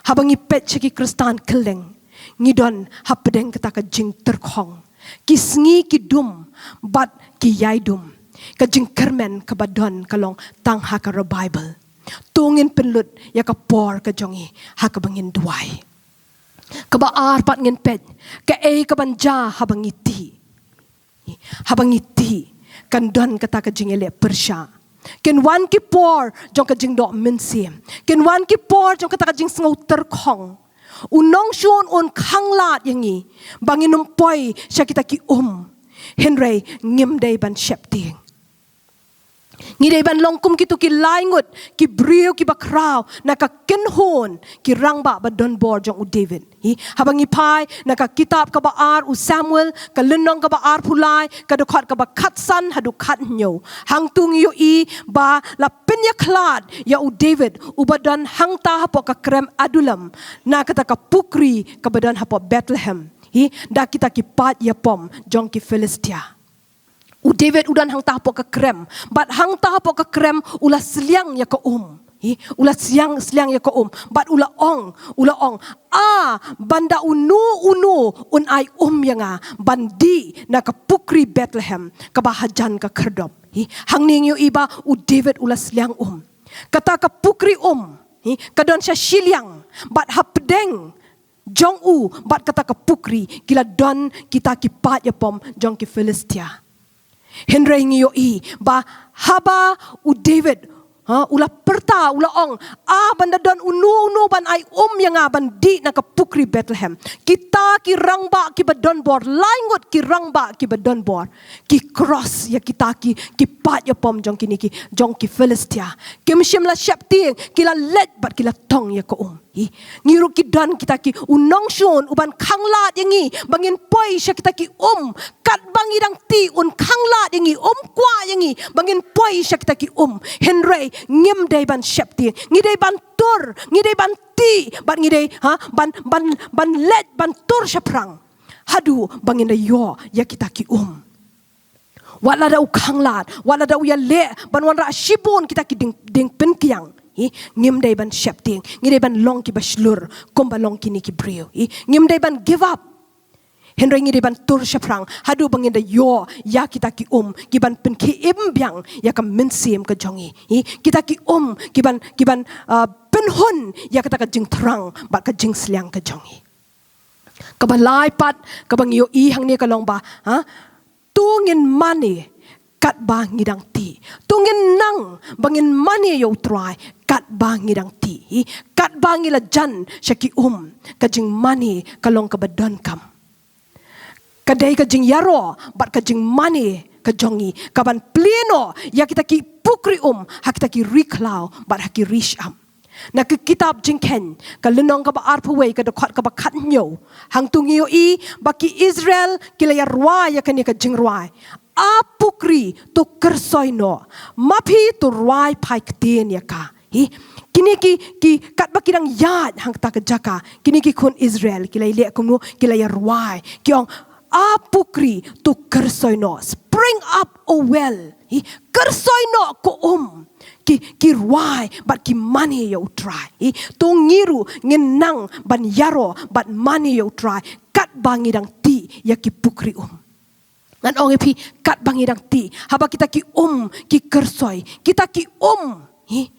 haba ngi peit sha ki Khristan kylleng, ngi don hapdeng kata ka jingtyrkhong. Ki sngi ki dum bad ki ïai dum. Ka jingkyrmen kaba don ka long tang ha ka revival. To ngin pynlut ïa ka por ka jong ngi ha kaba ngin duwai. Kaba ar pat ngin peit kaei kaban jia haba ngi tih. Haba ngi tih, kan don kata ka jingïaleh pyrshah. Kin wan ki por jong ka jingdoh mynsiem. Kin wan ki por jong kata ka jingsngew tyrkhong. U nongshun un khanglad ïa ngi ba ngin ym poi sha kita ki um. Hynrei ngim dei ban sheptieng. Ngi dei ban long kum kito ki lai ngut ki briew kiba khraw na ka kynhun ki rangbah ba don bor jong u David. Hi, haba ngi phai na ka kitab kaba ar u Samuel, ka lynnong kaba arphew lai, ka dkhot kaba khatsan haduh khathynñiew. Hangto ngi ïohi ba la pynïakhlad ïa u David uba don hangta hapoh ka krem Adullam, na kata ka pukri kaba don hapoh Bethlehem. Hi, da kita ki paid ïapom jong ki Philistia. U David u don hangta hapoh ka krem. Bad hangta hapoh ka krem u la sliang ïa ka um. Hi, u la sliang, sliang ïa ka um. Bad u la ong, u la ong, ah, ban da uno uno un ai um ïa nga ban dih na ka pukri Bethlehem kaba hajan ka khyrdop. Hi, hangne ngi ïohi ba u David u la sliang um. Kata ka pukri um, hi, ka don sha shiliang, bad hapdeng jong u bad kata ka pukri ki la don kita ki paid ïapom jong ki Philistia. Hynrei ngi ïohi ba haba u David, ha, u la pyrta, u la ong, ah, ban da don uno uno ban ai um ïa nga ban dih na ka pukri Bethlehem, kita ki rangbah kiba don bor, lai ngut ki rangbah kiba don bor, ki cross ïa kita ki, ki paid ïapom jong kine ki, jong ki Philistia. Kim shym la sheptieng, ki la leit bad ki la tong ïa ka um. Hi, ngi ruh ki don kita ki, u nongshun uban khanglad ïa ngi ba ngin poi sha kita ki um. Katba ngi dang tih un khanglad ïa ngi, um kwah ïa ngi ba ngin poi sha kita ki um. Hynrei ngim dei ban sheptieng, ngi dei ban tur, ngi dei ban tih, bad ngi dei, ha, ban, ban, ban leit ban tur shaphrang haduh ba ngin da ïoh ïa kita ki um. Wat lada u khanglad, wat lada u ïaleh ban wanrah shibun kita ki dieng, dieng pynkiang. Hi, ngim dei ban sheptieng, ngi dei ban long kiba shlur kumba long kine ki briew. Hi, ngim dei ban give up. Hynrei ngi dei ban tur shaphrang haduh ba ngin da ïoh ïa kita ki um kiban pynkhie im biang ïa ka mynsiem ka jong ngi. Hi, kita ki um kiban, kiban, ah, pynhun ïa kata ka jingthrang bad ka jingsliang ka jong ngi. Kaba lai pat kaba ngi ïohi hangne ka long ba, ha, to ngin mane katba ngi dang tih. To ngin nang ba ngin mane ïa u Trai katba ngi dang tih. Hi, katba ngi la jan sha ki um, ka jingmane ka long kaba donkam. Ka dei ka jingïaroh bad ka jingmane ka jong ngi, ka ban plie noh ïa kita ki pukri um ha kita ki ri khlaw bad ha ki ri shyiap. Na ka kitab Jingkheiñ, ka lynnong kaba arphew wei, ka dkhot kaba khathynñiew, hangto ngi ïohi ba ki Israel ki la ïa rwai ïa kane ka jingrwai: A pukri, to kyrsoi noh, ma phi to rwai phai ktien ïa ka. Hi, kine ki, ki, katba ki dang ïaid hangta ka jaka, kine ki khun Israel ki la ïaleh kumno? Ki la ïa rwai, ki ong: A pukri, to kyrsoi noh, spring up, O well. Hi, kyrsoi noh, ko um. Ki, ki rwai bad ki mane ïa U Trai. Hi, to ngi ruh ngin nang ban ïaroh bad mane ïa U Trai katba ngi dang tih ïa ki pukri um. Ngan ong ïa phi, katba ngi dang tih, haba kita ki um ki kyrsoi, kita ki um, hi,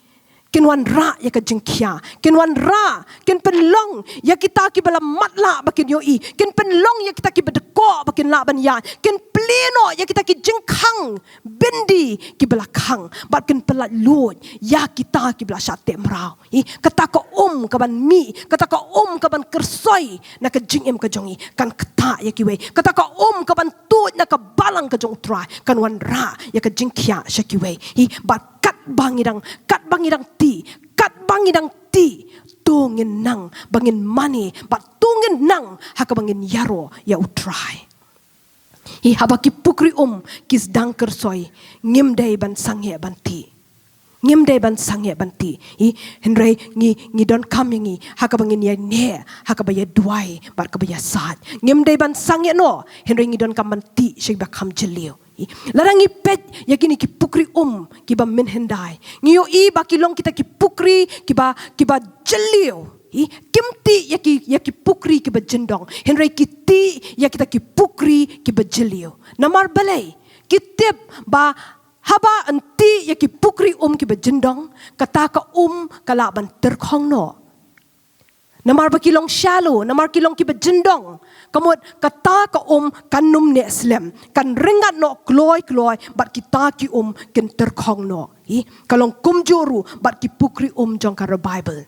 kin wanrah ïa ka jingkhia, kin wanrah, kin pynlong ïa kita kiba la matlah ba kin ïohi, kin pynlong ïa kita kiba dkoh ba kin lah ban ïaid, kin plie noh ïa kita ki jingkhang byndi kiba la khang, bad kin pyllait luid ïa kita kiba la shah teh mraw. Hi, kata ka um ka ban mih, kata ka um ka ban kyrsoi na ka jingim ka jong ngi, kan ktah ïa kiwei. Kata ka um ka ban tuid na ka balang ka jong U Trai kan wanrah ïa ka jingkhia sha kiwei. Hi, bad katba ngi dang, katba ngi dang tih, katba ngi dang tih, to ngin nang ba ngin mane, bad to ngin nang ha kaba ngin ïaroh ïa U Trai. Hi, haba ki pukri um ki sdang kyrsoi, ngim dei ban sangeh ban tih. Ngim dei ban sangeh ban tih. Hi, hynrei ngi, ngi donkam ïa ngi ha kaba ngin ïaineh, ha kaba ïa duwai bad kaba ïasaid. Ngim dei ban sangeh noh, hynrei ngi donkam ban tih sha kiba kham jylliew. Hi, lada ngi peit ïa kine ki pukri um kiba mynhyndai, ngi ïohi ba ki long kita ki pukri kiba, kiba jylliew. Hi, kim tih ïa ki, ïa ki pukri kiba jyndong, hynrei ki tih ïa kita ki pukri kiba jylliew. Namar balei? Ki tip ba haba yn tih ïa ki pukri um kiba jyndong, kata ka um ka lah ban tyrkhong noh. Namar ba ki long shallow, namar ki long kiba jyndong, ka mut kata ka um kan ym neh slem, kan ryngat noh kloi kloi, bad kita ki um kin tyrkhong noh. Hi, ka long kumjuh ruh bad ki pukri um jong ka revival.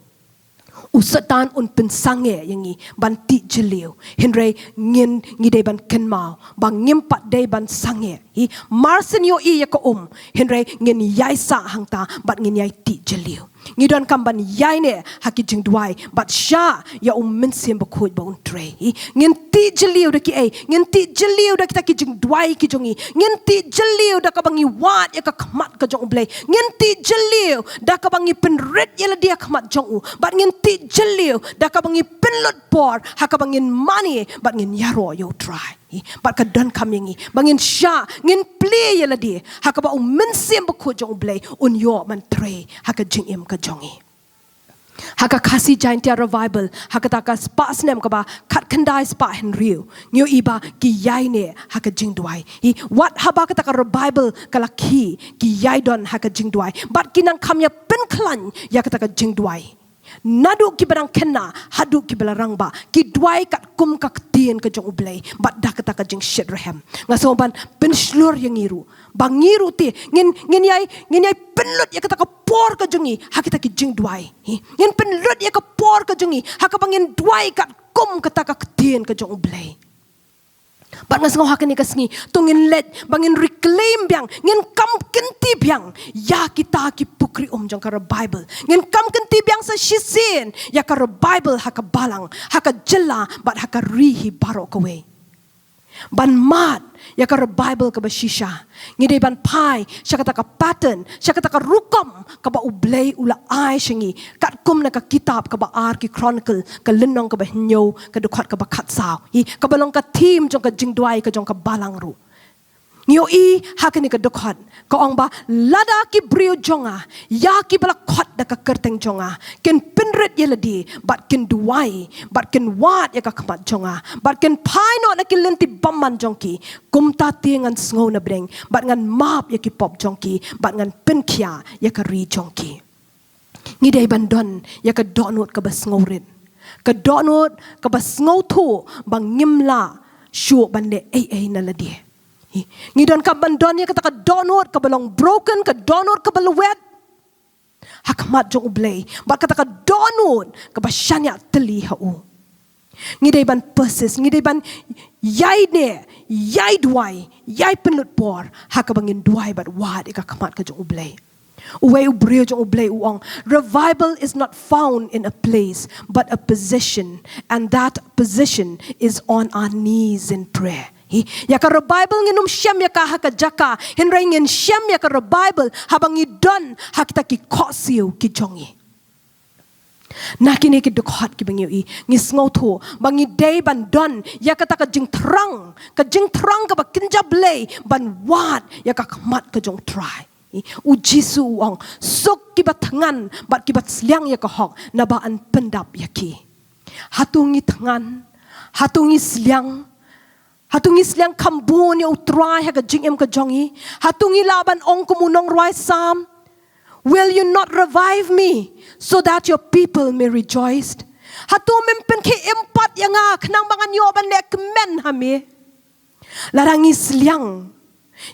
U Soitan un pynsangeh ïa ngi ban tih jylliew, hynrei ngin, ngi dei ban kynmaw ba ngim pat dei ban sangeh. Hi, mar shen ïohi ïa ka um, hynrei ngin ïai sah hangta bad ngin ïai tih jylliew. Ngi donkam ban ïaineh ha ki jingduwai bad shah ïa U Mynsiem Bakhuid ba un trei. Hi, ngin tih jylliew da kiei? Ngin tih jylliew da kita ki jingduwai ki jong ngi. Ngin tih jylliew da kaba ngi wad ïa ka khmat ka jong U Blei. Ngin tih jylliew da kaba ngi pynrit ïa lade ha khmat jong U. Bad ngin tih jylliew da kaba ngi pynlut por ha kaba ngin mane bad ngin ïaroh ïa U Trai. Hi, bad ka donkam ïa ngi ba ngin shah, ngin plie ïa lade ha kaba U Mynsiem Bakhuid jong U Blei un ïoh ban trei ha ka jingim ka jong ngi. Ha ka Khasi Jaintia Revival, ha kata ka spah snem kaba khatkhyndai spah hynriew, ngi ïohi ba ki ïaineh ha ka jingduwai. Hi, wat haba kata ka revival ka la khih, ki ïai don ha ka jingduwai. Bad ki nang kham ïa pynkhlaiñ ïa kata ka jingduwai. Naduh kiba dang khynnah haduh kiba la rangbah, ki duwai katkum ka ktien ka jong U Blei bad da kata ka jingshitrhem. Nga sngew ban pynshlur ïa ngi ruh ba ngi ruh te ngin, ngin ïai, ngin ïai pynlut ïa kata ka por ka jong ngi ha kita ki jingduwai. Hi, ngin pynlut ïa ka por ka jong ngi ha kaba ngin duwai katkum kata ka ktien ka jong U Blei. Bad nga sngew ha kane ka sngi to ngin leit ba ngin reclaim biang, ngin kam kynti biang ïa kita ki pukri um jong ka revival. Ngin kam kynti biang sa shisien ïa ka revival ha ka balang, ha ka jylla bad ha ka ri hi baroh kawei. Ban mad ïa ka revival kaba shisha, ngi dei ban phai sha kata ka pattern, sha kata ka rukom kaba U Blei u la ai sha ngi katkum na ka kitab kaba ar Ki Chronicle, ka lynnong kaba hynñiew, ka dkhot kaba khatsaw. Hi, kaba long ka theme jong ka jingduwai ka jong ka balang ruh. Ngi ïohi ha kane ka dkhot ka ong ba lada ki briew jong nga, ïa kiba la khot da ka kyrteng jong nga, kin pynrit ïa lade bad kin duwai bad kin wad ïa ka khmat jong nga bad kin phai noh na ki lynti bymman jong ki, kumta te ngan sngew na bneng bad ngan map ïa ki pop jong ki bad ngan pynkhiah ïa ka ri jong ki. Ngi dei ban don ïa ka dohnud kaba sngewrit, ka dohnud kaba sngewthuh ba ngim lah shuh ban leh ei ei na lade. Hi, ngi donkam ban don ïa kata ka dohnud kaba long broken, ka dohnud kaba lwet ha khmat jong U Blei bad kata ka dohnud kaba shaniah tylli ha U. Ngi dei ban persist, ngi dei ban ïai neh, ïai duwai, ïai pynlut por ha kaba ngin duwai bad wad ïa ka khmat ka jong U Blei. Uwei u briew jong U Blei u ong, "Revival is not found in a place, but a position, and that position is on our knees in prayer." Hi, ïa ka revival ngin ym shem ïa ka ha ka jaka, hynrei ngin shem ïa ka revival haba ngi don ha kita ki khohsiew ki jong ngi. Na kine ki dkhot kiba ngi ïohi, ngi sngewthuh ba ngi dei ban don ïa kata ka jingthrang, ka jingthrang kaba kynja Blei ban wad ïa ka khmat ka jong U Trai. U Jisu u ong, "Suk kiba thngan bad kiba sliang ïa ka hok, naba yn pyndap ïa ki." Hato ngi thngan? Hato ngi sliang? Hato ngi sliang kham bun ïa U Trai ha ka jingim ka jong ngi? Hato ngi lah ban ong kum u nongrwai Salm, "Will you not revive me so that your people may rejoice?" Hato mem pynkhie-im pat ïa nga khnang ba ngan ïoh ban leh kmen ha me? Lada ngi sliang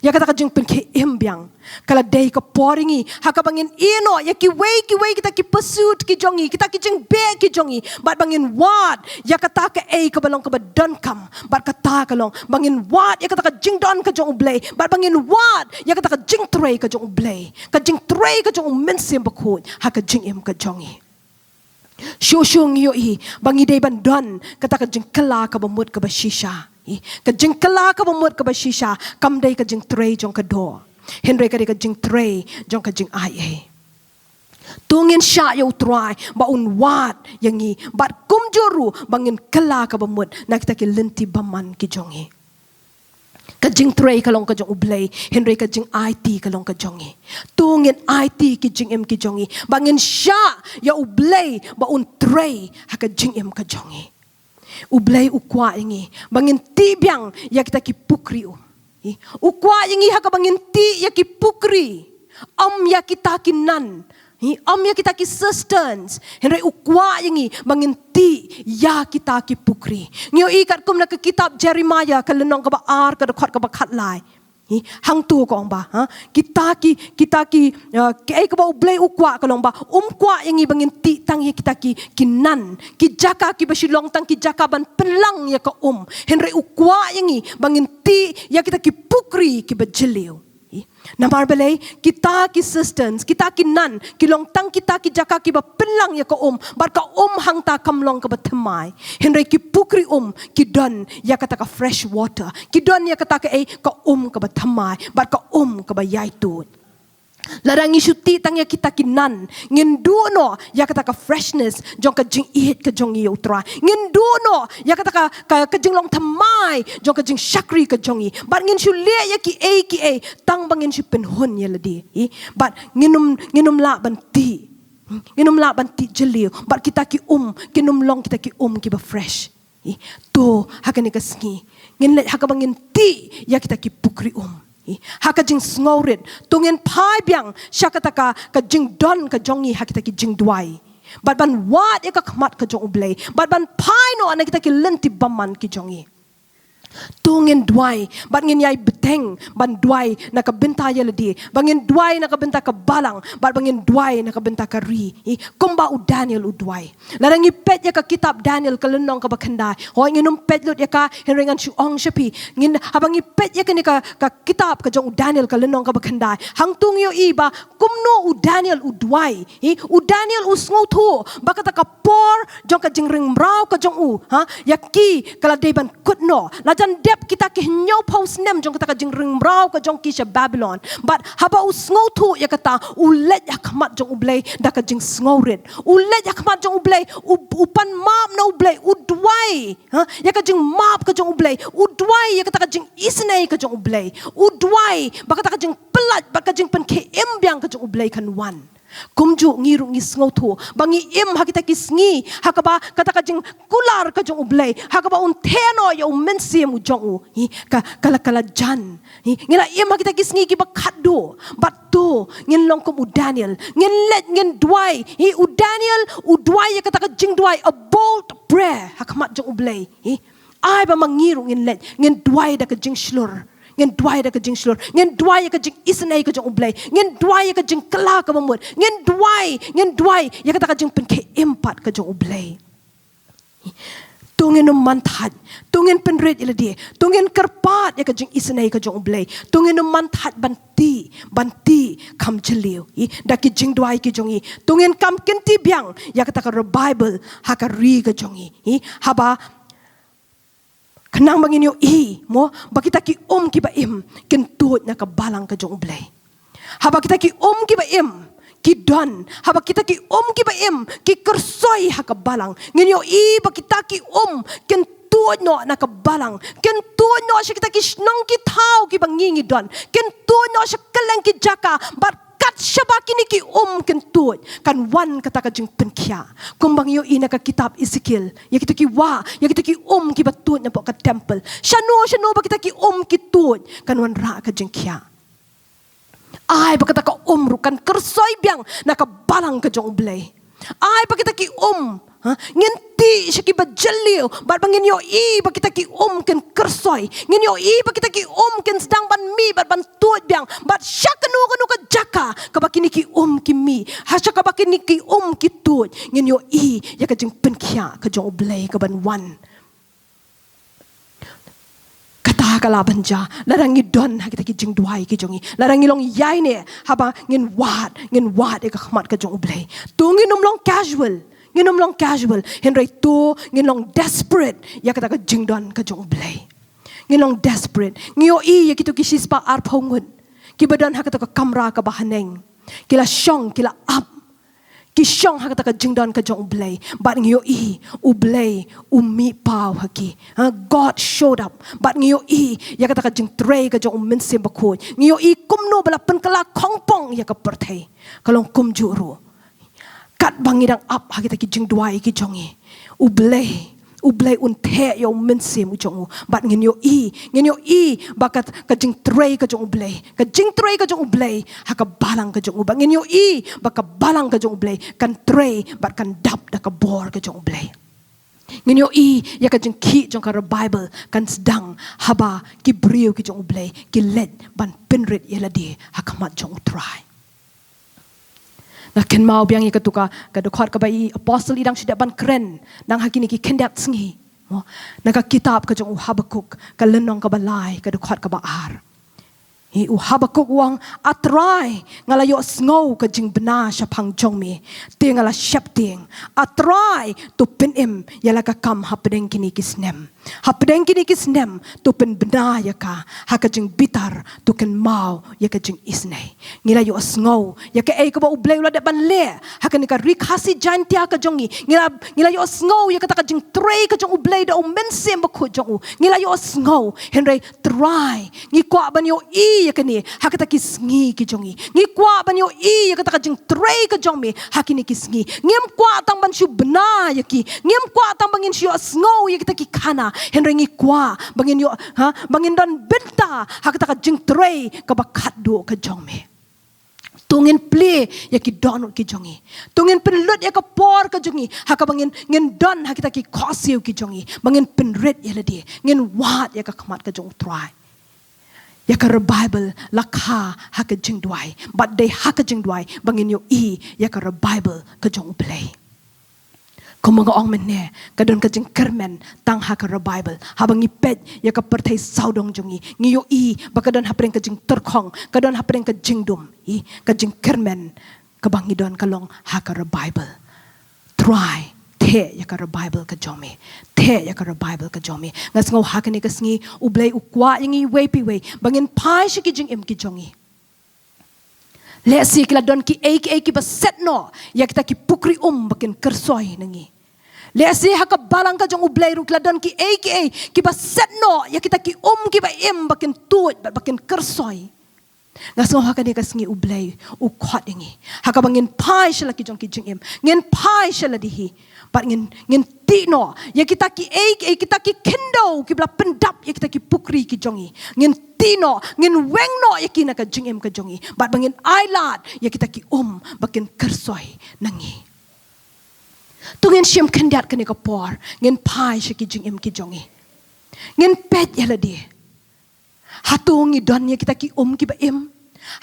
ïa kata ka jingpynkhie-im biang, ka la dei ka por ïa ngi ha kaba ngin ïeh noh ïa kiwei kiwei kita ki pursuit ki jong ngi, kita ki jingbeh ki jong ngi, bad ba ngin wad ïa kata kaei kaba long kaba donkam, bad kata ka long ba ngin wad ïa kata ka jingdon ka jong U Blei, bad ba ngin wad ïa kata ka jingtrei ka jong U Blei, ka jingtrei ka jong U Mynsiem Bakhuid ha ka jingim ka jong ngi. Shuh shuh ngi ïohi ba ngi dei ban don kata ka jingkylla kaba mut kaba shisha. Hi, ka jingkylla kaba mut kaba shisha kam dei ka jingtrei jong ka doh, hynrei ka dei ka jingtrei jong ka jingai ei. To ngin shah ïa U Trai ba un wad ïa ngi, bad kumjuh ruh ba ngin kylla kaba mut na kita ki lynti bymman ki jong ngi. Ka jingtrei ka long ka jong U Blei, hynrei ka jingaiti ka long ka jong ngi. To ngin aiti ki jingim ki jong ngi, ba ngin shah ïa U Blei ba un trei ha ka jingim ka jong ngi. U Blei u kwah ïa ngi ba ngin tih biang ïa kita ki pukri um. Hi, u kwah ïa ngi ha kaba ngin tih ïa ki pukri, ym ïa kita ki nan. Hi, ym ïa kita ki cisterns. Hynrei u kwah ïa ngi ba ngin tih ïa kita ki pukri. Ngi ïohi katkum na ka kitab Jeremiah ka lynnong kaba ar ka dkhot kaba khatlai. Hi, hangto ka ong ba, ha? Kita ki, kita ki, uh, kaei kaba U Blei u kwah ka long ba um kwah ïa ngi ba ngin tih tang ïa kita ki, ki nan, ki jaka kiba shu long tang ki jaka ban pynlang ïa ka um. Hynrei u kwah ïa ngi ba ngin tih ïa kita ki pukri kiba jylliew. Hi, namar balei? Kita ki cisterns, kita ki nan ki long tang kita ki jaka kiba pynlang ïa ka um, bad ka um hangta kam long kaba thymmai. Hynrei ki pukri um ki don ïa kata ka fresh water, ki don ïa kata kaei, ka um kaba thymmai bad ka um kaba ïaid tuid. Lada ngi shu tih tang ïa kita ki nan, ngin duh noh ïa kata ka freshness jong ka jingïeit ka jong ngi ïa U Trai. Ngin duh noh ïa kata ka, ka, ka jinglong thymmai jong ka jingshakri ka jong ngi. Bad ngin shu leh ïa kiei kiei tang ba ngin shu pynhun ïa lade. Hi, bad ngin ym, ngin ym lah ban tih. Ngin ym lah ban tih jylliew, bad kita ki um kin ym long kita ki um kiba fresh. Hi, to ha kane ka sngi ngin leit ha kaba ngin tih ïa kita ki pukri um. Hi, ha ka jingsngewrit to ngin phai biang sha kata ka, ka jingdon ka jong ngi ha kita ki jingduwai, bad ban wad ïa ka khmat ka jong U Blei, bad ban phai noh na kita ki lynti bymman ki jong ngi. To ngin duwai, bad ngin ïai bteng ban duwai na ka bynta ïa lade, ba ngin duwai na ka bynta ka balang, bad ba ngin duwai na ka bynta ka ri. Hi, kumba u Daniel u duwai. Lada ngi peit ïa ka kitab Daniel ka lynnong kaba khyndai. Hooid, ngin ym peit lut ïa ka, hynrei ngan shu ong sha phi. Ngin, haba ngi peit ïa kane ka, ka kitab ka jong u Daniel ka lynnong kaba khyndai, hangto ngi ïohi ba kumno u Daniel u duwai. Hi, u Daniel u sngewthuh ba kata ka por jong ka jingring mraw ka jong u, ha, ïa ki ka la dei ban kut noh. La jan dep kita ki hynñiewphew snem jong kata ka jingring mraw ka jong ki sha Babilon. Bad haba u sngewthuh ïa kata, u leit ha khmat jong U Blei da ka jingsngewrit. U leit ha khmat jong U Blei, u, u pan map na U Blei, u duwai, ha, ïa ka jingmap ka jong U Blei, u duwai ïa kata ka jingisynei ka jong U Blei, u duwai ba kata ka jingpyllait bad ka jingpynkhie-im biang ka jong U Blei kan wan. Kumjuh ngi ruh ngi sngewthuh ba ngi im ha kita ki sngi ha kaba kata ka jingkular ka jong U Blei, ha kaba un theh noh ïa u Mynsiem u jong u, hi, ka, ka la, ka la jan. Hi, ngi la im ha kita ki sngi kiba khatduh. Bad to ngin long kum u Daniel, ngin leit ngin duwai. Hi, u Daniel u duwai ïa kata ka jingduwai, a bold prayer ha khmat jong U Blei. Hi, ai ba ma ngi ruh ngin leit ngin duwai da ka jingshlur, ngin duwai da ka jingshlur, ngin duwai ïa ka jingisynei ka jong U Blei, ngin duwai ïa ka jingkylla kaba mut, ngin duwai, ngin duwai ïa kata ka jingpynkhie-im pat ka jong U Blei. To ngin ym man thait, to ngin pynrit ïa lade, to ngin kyrpad ïa ka jingisynei ka jong U Blei, to ngin ym man thait ban tih, ban tih kham jylliew, i, da ki jingduwai ki jong ngi, to ngin kam kynti biang ïa kata ka revival ha ka ri ka jong ngi, i, haba khnang ba ngin ïohi, mo, ba kita ki um kiba im kin tuid na ka balang ka jong U Blei. Haba kita ki um kiba im ki don, haba kita ki um kiba im ki kyrsoi ha ka balang, ngin ïohi ba kita ki um kin tuid noh na ka balang, kin tuid noh sha kita ki shnong ki thaw kiba ngi ngi don, kin tuid noh sha kylleng ki jaka, bad kat shaba kine ki um kin tuid, kan wan kata ka jingpynkhiah. Kumba ngi ïohi na ka kitab Ezekiel, ïa kita ki wah, ïa kita ki um kiba tuid napoh ka temple. Shano shano ba kita ki um ki tuid, kan wanrah ka jingkhiah. Ai ba kata ka um ruh kan kyrsoi biang na ka balang ka jong U Blei. Ai ba kita ki um, ha, ngin tih sha kiba jylliew, bad ba ngin ïohi ba kita ki um kin kyrsoi. Ngin ïohi ba kita ki um kin sdang ban mih bad ban tuid biang, bad sha kano kano ka jaka kaba kine ki um ki mih, ha sha kaba kine ki um ki tuid, ngin ïohi ïa ka jingpynkhiah ka jong U Blei kaban wan. Kata ka lah ban jia lada ngi don ha kita ki jingduwai ki jong ngi, lada ngi long ïaineh haba ngin wad, ngin wad ïa ka khmat ka jong U Blei. To ngin ym long casual, ngin ym long casual, hynrei to ngin long desperate ïa kata ka jingdon ka jong U Blei. Ngin long desperate. Ngi ïohi ïa kito ki shispah arphew ngut kiba don ha kata ka kamra kaba haneng, ki la shong, ki la ap, ki shong ha kata ka jingdon ka jong U Blei, bad ngi ïohi U Blei u mih paw ha ki. Ha, God showed up. Bad ngi ïohi ïa kata ka jingtrei ka jong U Mynsiem Bakhuid. Ngi ïohi kumno ba la pynkylla khongpong ïa ka pyrthei. Ka long kumjuh ruh katba ngi dang ap ha kita ki jingduwai ki jong ngi, U Blei, U Blei un theh ïa U Mynsiem u jong u. Bad ngin ïohi, ngin ïohi ba ka, ka jingtrei ka jong U Blei, ka jingtrei ka jong U Blei ha ka balang ka jong u. Bad ngin ïohi ba ka balang ka jong U Blei kan trei bad kan dap da ka bor ka jong U Blei. Ngin ïohi ïa ka jingkhih jong ka revival kan sdang haba ki briew ki jong U Blei ki leit ban pynrit ïa lade ha khmat jong U Trai. Nga kynmaw biang ïa katu ka, ka dkhot kaba i apostle i dang shu dep ban kren nang ha kine ki khyndiat sngi, mo, na ka kitab ka jong u Habakuk, ka lynnong kaba lai, ka dkhot kaba ar. Hi, u Habakuk u ong, A Trai, nga la ïohsngew ka jingbna shaphang jong me, te nga la sheptieng. A Trai, to pynim ïa la ka kam hapdeng kine ki snem. Hapdeng kine ki snem, to pynbna ïa ka ha ka jingbitar, to kynmaw ïa ka jingisynei. Ngi la ïohsngew ïa kaei kaba U Blei u la dep ban leh ha kane ka Ri Khasi Jaintia ka jong ngi. Ngi la, ngi la ïohsngew ïa kata ka jingtrei ka jong U Blei da U Mynsiem Bakhuid jong u. Ngi la ïohsngew, hynrei Trai, ngi kwah ban ïohi ïa kane ha kita ki sngi ki jong ngi. Ngi kwah ban ïohi ïa kata ka jingtrei ka jong me ha kine ki sngi. Ngim kwah tang ban shu bna ïa ki, ngim kwah tang ba ngin shu ïohsngew ïa kita ki khana, hynrei ngi kwah ba ngin ïoh, ha, ba ngin don bynta ha kata ka jingtrei kaba khatduh ka jong me. To ngin plie ïa ki dohnud ki jong ngi. To ngin pynlut ïa ka por ka jong ngi ha kaba ngin, ngin don ha kita ki khohsiew ki jong ngi, ba ngin pynrit ïa lade, ngin wad ïa ka khmat ka jong U Trai. Ïa ka revival la kha ha ka jingduwai, bad dei ha ka jingduwai ba ngin ïohi ïa ka revival ka jong U Blei. Kumba nga ong mynne, ka don ka jingkyrmen tang ha ka revival. Haba ngi peit ïa ka pyrthei sawdong jong ngi, ngi ïohi ba ka don hapdeng ka jingtyrkhong, ka don hapdeng ka jingdum. I, ka jingkyrmen kaba ngi don ka long ha ka revival. Trai, theh ïa ka revival ka jong me. Theh ïa ka revival ka jong me. Nga sngew ha kane ka sngi U Blei u kwah ïa ngi iwei pa iwei ba ngin phai sha ki jingim ki jong ngi. Lehse ki la don kiei kiei kiba set noh ïa kita ki pukri um ba kin kyrsoi na ngi. Lehse ha ka balang ka jong U Blei ruh ki la don kiei kiei kiba set noh ïa kita ki um kiba im ba kin tuid bad ba kin kyrsoi. Nga sngew ha kane ka sngi U Blei u khot ïa ngi ha kaba ngin phai sha la ki jong ki jingim, ngin phai sha lade hi. Bad ngin, ngin tih noh ïa kita kiei kiei, kita ki khyndew kiba la pyndap ïa kita ki pukri ki jong ngi. Ngin tih noh, ngin weng noh ïa ki na ka jingim ka jong ngi. Bad ba ngin ailad ïa kita ki um ba kin kyrsoi na ngi. To ngin shim khyndiat kane ka por, ngin phai sha ki jingim ki jong ngi. Ngin peit ïa lade. Hato ngi don ïa kita ki um kiba im?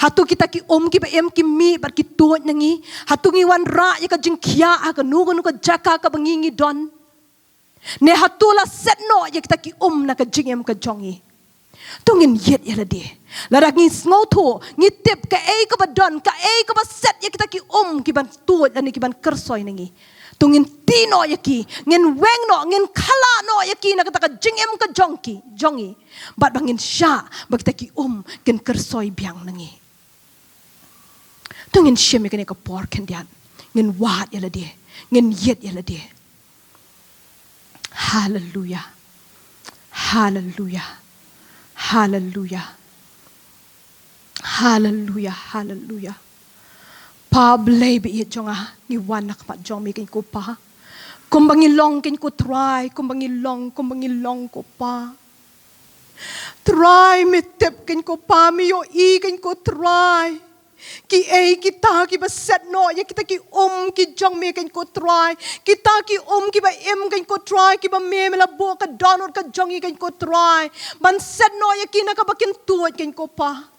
Hato kita ki um kiba im ki mih bad ki tuid na ngi? Hato ngi wanrah ïa ka jingkhiah ha kano kano ka jaka kaba ngi ngi don? Ne hato la set noh ïa kita ki um na ka jingim ka jong ngi. To ngin ïit ïa lade. Lada ngi sngewthuh, ngi tip kaei kaba don, kaei kaba set ïa kita ki um ki ban tuid lane ki ban kyrsoi na ngi. To ngin tih noh ïa ki, ngin weng noh, ngin khlad noh ïa ki na kata ka jingim ka jong ki, jong ngi. Bad ba ngin shah, ba kita ki um kin kyrsoi biang na ngi. To ngin shim ïa kane ka por khyndiat. Ngin wad ïa lade. Ngin ïit ïa lade. Haleluya. Haleluya. Haleluya. Haleluya. Haleluya. Pa Blei ba ïeit jong nga, ngi wan na khmat jong me keiñ ko Pa. Kumba ngi long keiñ ko Trai, kumba ngi long, kumba ngi long ko Pa. Trai, me tip keiñ ko Pa, me ïohi keiñ ko Trai. Kiei kita kiba set noh ïa kita ki um ki jong me keiñ ko Trai. Kita ki um kiba im keiñ ko Trai, kiba me, me la buh ka dohnud ka jong ngi keiñ ko Trai. Ban set noh ïa ki na kaba kin tuid keiñ ko Pa.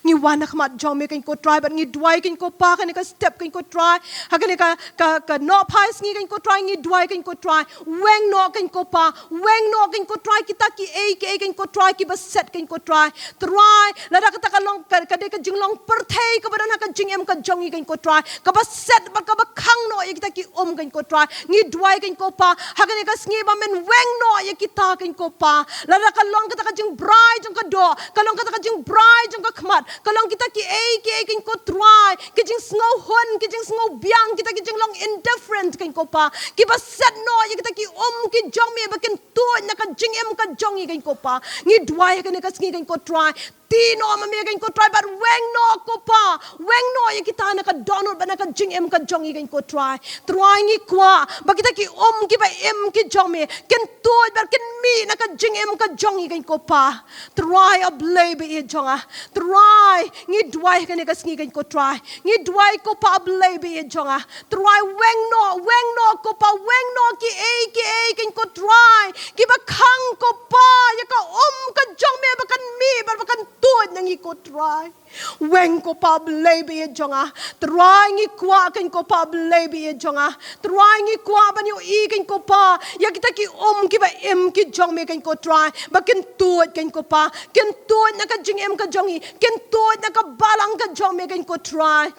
Ngi wan ha khmat jong me keiñ ko Trai, bad ngi duwai keiñ ko Pa, kane ka step keiñ ko Trai. Ha kane ka, ka, ka nohphai sngi keiñ ko Trai, ngi duwai keiñ ko Trai. Weng noh keiñ ko Pa, weng noh keiñ ko Trai, kita kiei kiei keiñ ko Trai, kiba set keiñ ko Trai. Trai, lada kata ka long, ka, ka dei ka jinglong pyrthei kaba don ha ka jingim ka jong ngi keiñ ko Trai. Kaba set bad kaba khang noh ïa kita ki um keiñ ko Trai. Ngi duwai keiñ ko Pa, ha kane ka sngi ba men weng noh ïa kita keiñ ko Pa. Lada ka long kata ka jingbrai jong ka doh, ka long kata ka jingbrai jong ka khmat, ka long kita kiei kiei keiñ ko Trai, ki jingsngewhun, ki jingsngewbiang, kita ki jinglong indifferent keiñ ko Pa, kiba set noh ïa kita ki um ki jong me ba kin tuid na ka jingim ka jong ngi keiñ ko Pa. Ngi duwai ha kane ka sngi keiñ ko Trai. Tih noh ma me keiñ ko Trai, bad weng noh ko Pa. Weng noh ïa kita na ka dohnud bad na ka jingim ka jong ngi keiñ ko Trai. Trai, ngi kwah ba kita ki um kiba im ki jong me kin tuid bad kin mih na ka jingim ka jong ngi keiñ ko Pa. Trai, A Blei ba ïeit jong nga. Trai, ngi duwai ha kane ka sngi keiñ ko Trai. Ngi duwai ko Pa, A Blei ba ïeit jong nga. Trai, weng noh, weng noh ko Pa, weng noh kiei kiei keiñ ko Trai, kiba khang ko Pa ïa ka um ka jong me ba kan mih bad ba kan tuid na ngi ko Trai. Weng ko Pa, A Blei ba ïeit jong nga. Trai, ngi kwah keiñ ko Pa, A Blei ba ïeit jong nga. Trai, ngi kwah ban ïohi keiñ ko Pa ïa kita ki um kiba im ki jong me keiñ ko Trai, ba kin tuid keiñ ko Pa, kin tuid na ka jingim ka jong ngi, kin tuid na ka balang ka jong me keiñ ko Trai.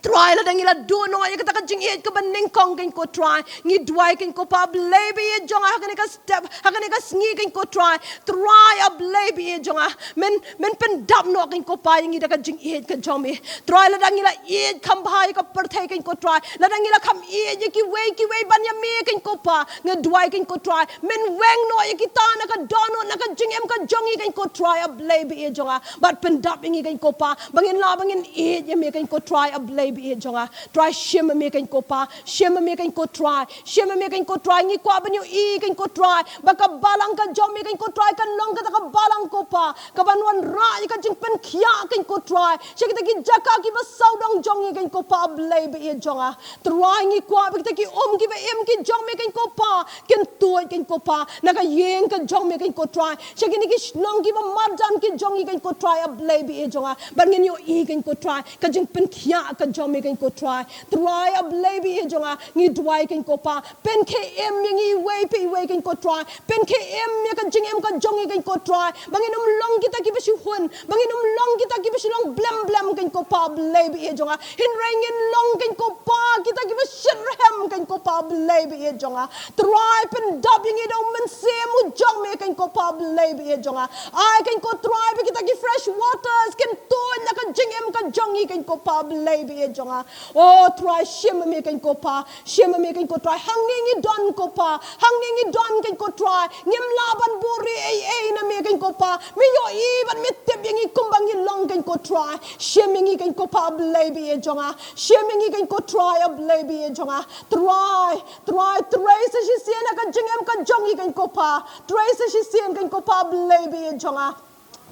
Trai, lada ngi la duh noh ïa kata ka jingïeit kaba nyngkong keiñ ko Trai, ngi duwai keiñ ko Pa, A Blei ba ïeit jong nga, ha kane ka step, ha kane ka sngi keiñ ko Trai. Trai, A Blei ba ïeit jong nga, men, men pyndap noh keiñ ko Pa ïa ngi da ka jingïeit ka jong me. Trai, lada ngi la ïeit kham bha ïa ka pyrthei keiñ ko Trai, lada ngi la kham ïeit ïa kiwei kiwei ban ïa me keiñ ko Pa, ngi duwai keiñ ko Trai, men weng noh ïa kita na ka dohnud, na ka jingim ka jong ngi keiñ ko Trai, A Blei ba ïeit jong nga. Bad pyndap ïa ngi keiñ ko Pa, ba ngin lah ba ngin ïeit ïa me keiñ ko Trai, A Blei ba ïeit jong nga. Trai, shim ma me keiñ ko Pa, shim ma me keiñ ko Trai, shim ma me keiñ ko Trai. Ngi kwah ban ïohi keiñ ko Trai ba ka balang ka jong me keiñ ko Trai kan long kata ka balang ko Pa, kaban wanrah ïa ka jingpynkhiah keiñ ko Trai sha kita ki jaka kiba sawdong jong ngi keiñ ko Pa, A Blei ba ïeit jong nga. Trai, ngi kwah ba kita ki um kiba im ki jong me keiñ ko Pa kin tuid keiñ ko Pa na ka ïing ka jong me keiñ ko Trai, sha kine ki shnong kiba marjan ki jong ngi keiñ ko Trai, A Blei ba ïeit jong nga. Bad ngin ïohi keiñ ko Trai ka jingpynkhiah ka jong me keiñ ko Trai. Trai, A Blei ba ïeit jong nga, ngi duwai keiñ ko Pa, pynkhie im ïa ngi iwei pa iwei keiñ ko Trai, pynkhie im ïa ka jingim ka jong ngi keiñ ko Trai, ba ngin ym long kita kiba shu hun, ba ngin ym long kita kiba shu long blem blem keiñ ko Pa, A Blei ba ïeit jong nga. Hynrei ngin long keiñ ko Pa kita kiba shitrhem keiñ ko Pa, A Blei ba ïeit jong nga. Trai, pyndap ïa ngi da u Mynsiem u jong me keiñ ko Pa, A Blei ba ïeit jong nga. Ai keiñ ko Trai ba kita ki fresh waters kin tuid na ka jingim ka jong ngi keiñ ko Pa, A Blei ba ïeit jong nga. O Trai, shim ma me keiñ ko Pa, shim ma me keiñ ko Trai. Hangne ngi don ko Pa, hangne ngi don keiñ ko Trai. Ngim lah ban buhrieh ei ei na me keiñ ko Pa. Me ïohi bad me tip ïa ngi kumba ngi long keiñ ko Trai. Shim ïa ngi keiñ ko Pa, A Blei ba ïeit jong nga. Shim ïa ngi keiñ ko Trai, A Blei ba ïeit jong nga. Trai, Trai, trei sa shisien ha ka jingim ka jong ngi keiñ ko Pa. Trei sa shisien keiñ ko Pa, A Blei ba ïeit jong nga.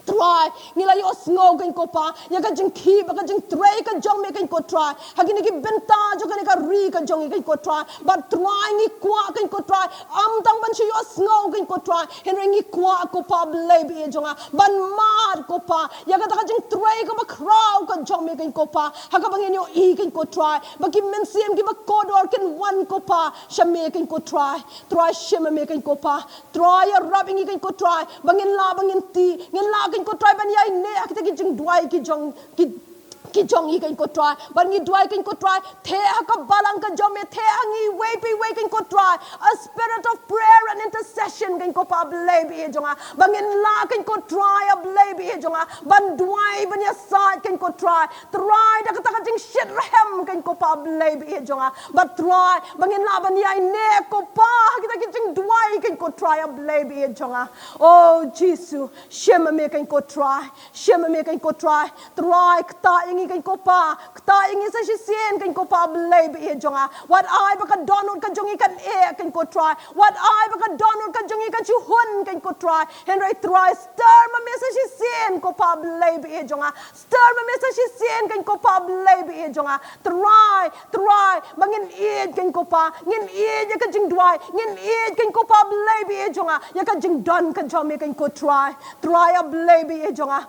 Trai, ngi la ïohsngew kein ko Pa ïa ka jingkhih bad ka jingtrei ka jong me kein ko Trai. Ha kine ki bynta jong kane ka ri ka jong ngi kein ko Trai. Bad Trai ngi kwah kein ko Trai, ym tang ban shu ïohsngew kein ko Trai, hynrei ngi kwah ko Pa Blei baieit jong nga ban mad ko Pa ïa kata ka jingtrei kaba khraw ka jong me kein ko Pa. Ha kaba ngin ïohi kein ko Trai ba ki mynsiem kiba kordor kin wan ko Pa sha me kein ko Trai. Trai, shim ma me kein ko Pa. Trai, ïarap ïa ngi kein ko Trai ba ngin lah, ba ngin tih, ngin lah kein ko Trai ban ïaineh ha kita ki jingduwai ki jong, ki, ki jong ngi kein ko Trai. Ban ngi duwai kein ko Trai, theh ha ka balang ka jong me, theh ha ngi iwei pa iwei kein ko Trai. A spirit of prayer and intercession kein ko Pa Blei baieit jong nga. Ba ngin lah kein ko Trai, a Blei baieit jong nga, ban duwai, ban ïasaid kein ko Trai. Trai, da kata ka jingshit rhem kein ko Pa Blei baieit jong nga. Bad Trai, ba ngin lah ban ïaineh ko Pa ha kita ki jingduwai kein ko Trai, a Blei baieit jong nga. O Jisu, shim ma me kein ko Trai. Shim ma me kein ko Trai. Trai, ktah ïa ngi kein ko Pa. Ktah ïa ngi sa shisien kein ko Pa Blei baieit jong nga. Wat ai ba ka dohnud ka jong ngi kan eh kein ko Trai. Wat ai ba ka dohnud ka jong ngi kan shu hun kein ko Trai. Hynrei Trai, stir ma me sa shisien ko Pa Blei baieit jong nga. Stir ma me sa shisien kein ko Pa Blei baieit jong nga. Trai, Trai, ba ngin ïeit kein ko Pa, ngin ïeit ïa ka jingduwai, ngin ïeit kein ko Pa Blei baieit jong nga ïa ka jingdon ka jong me kein ko Trai. Trai, a Blei baieit jong nga,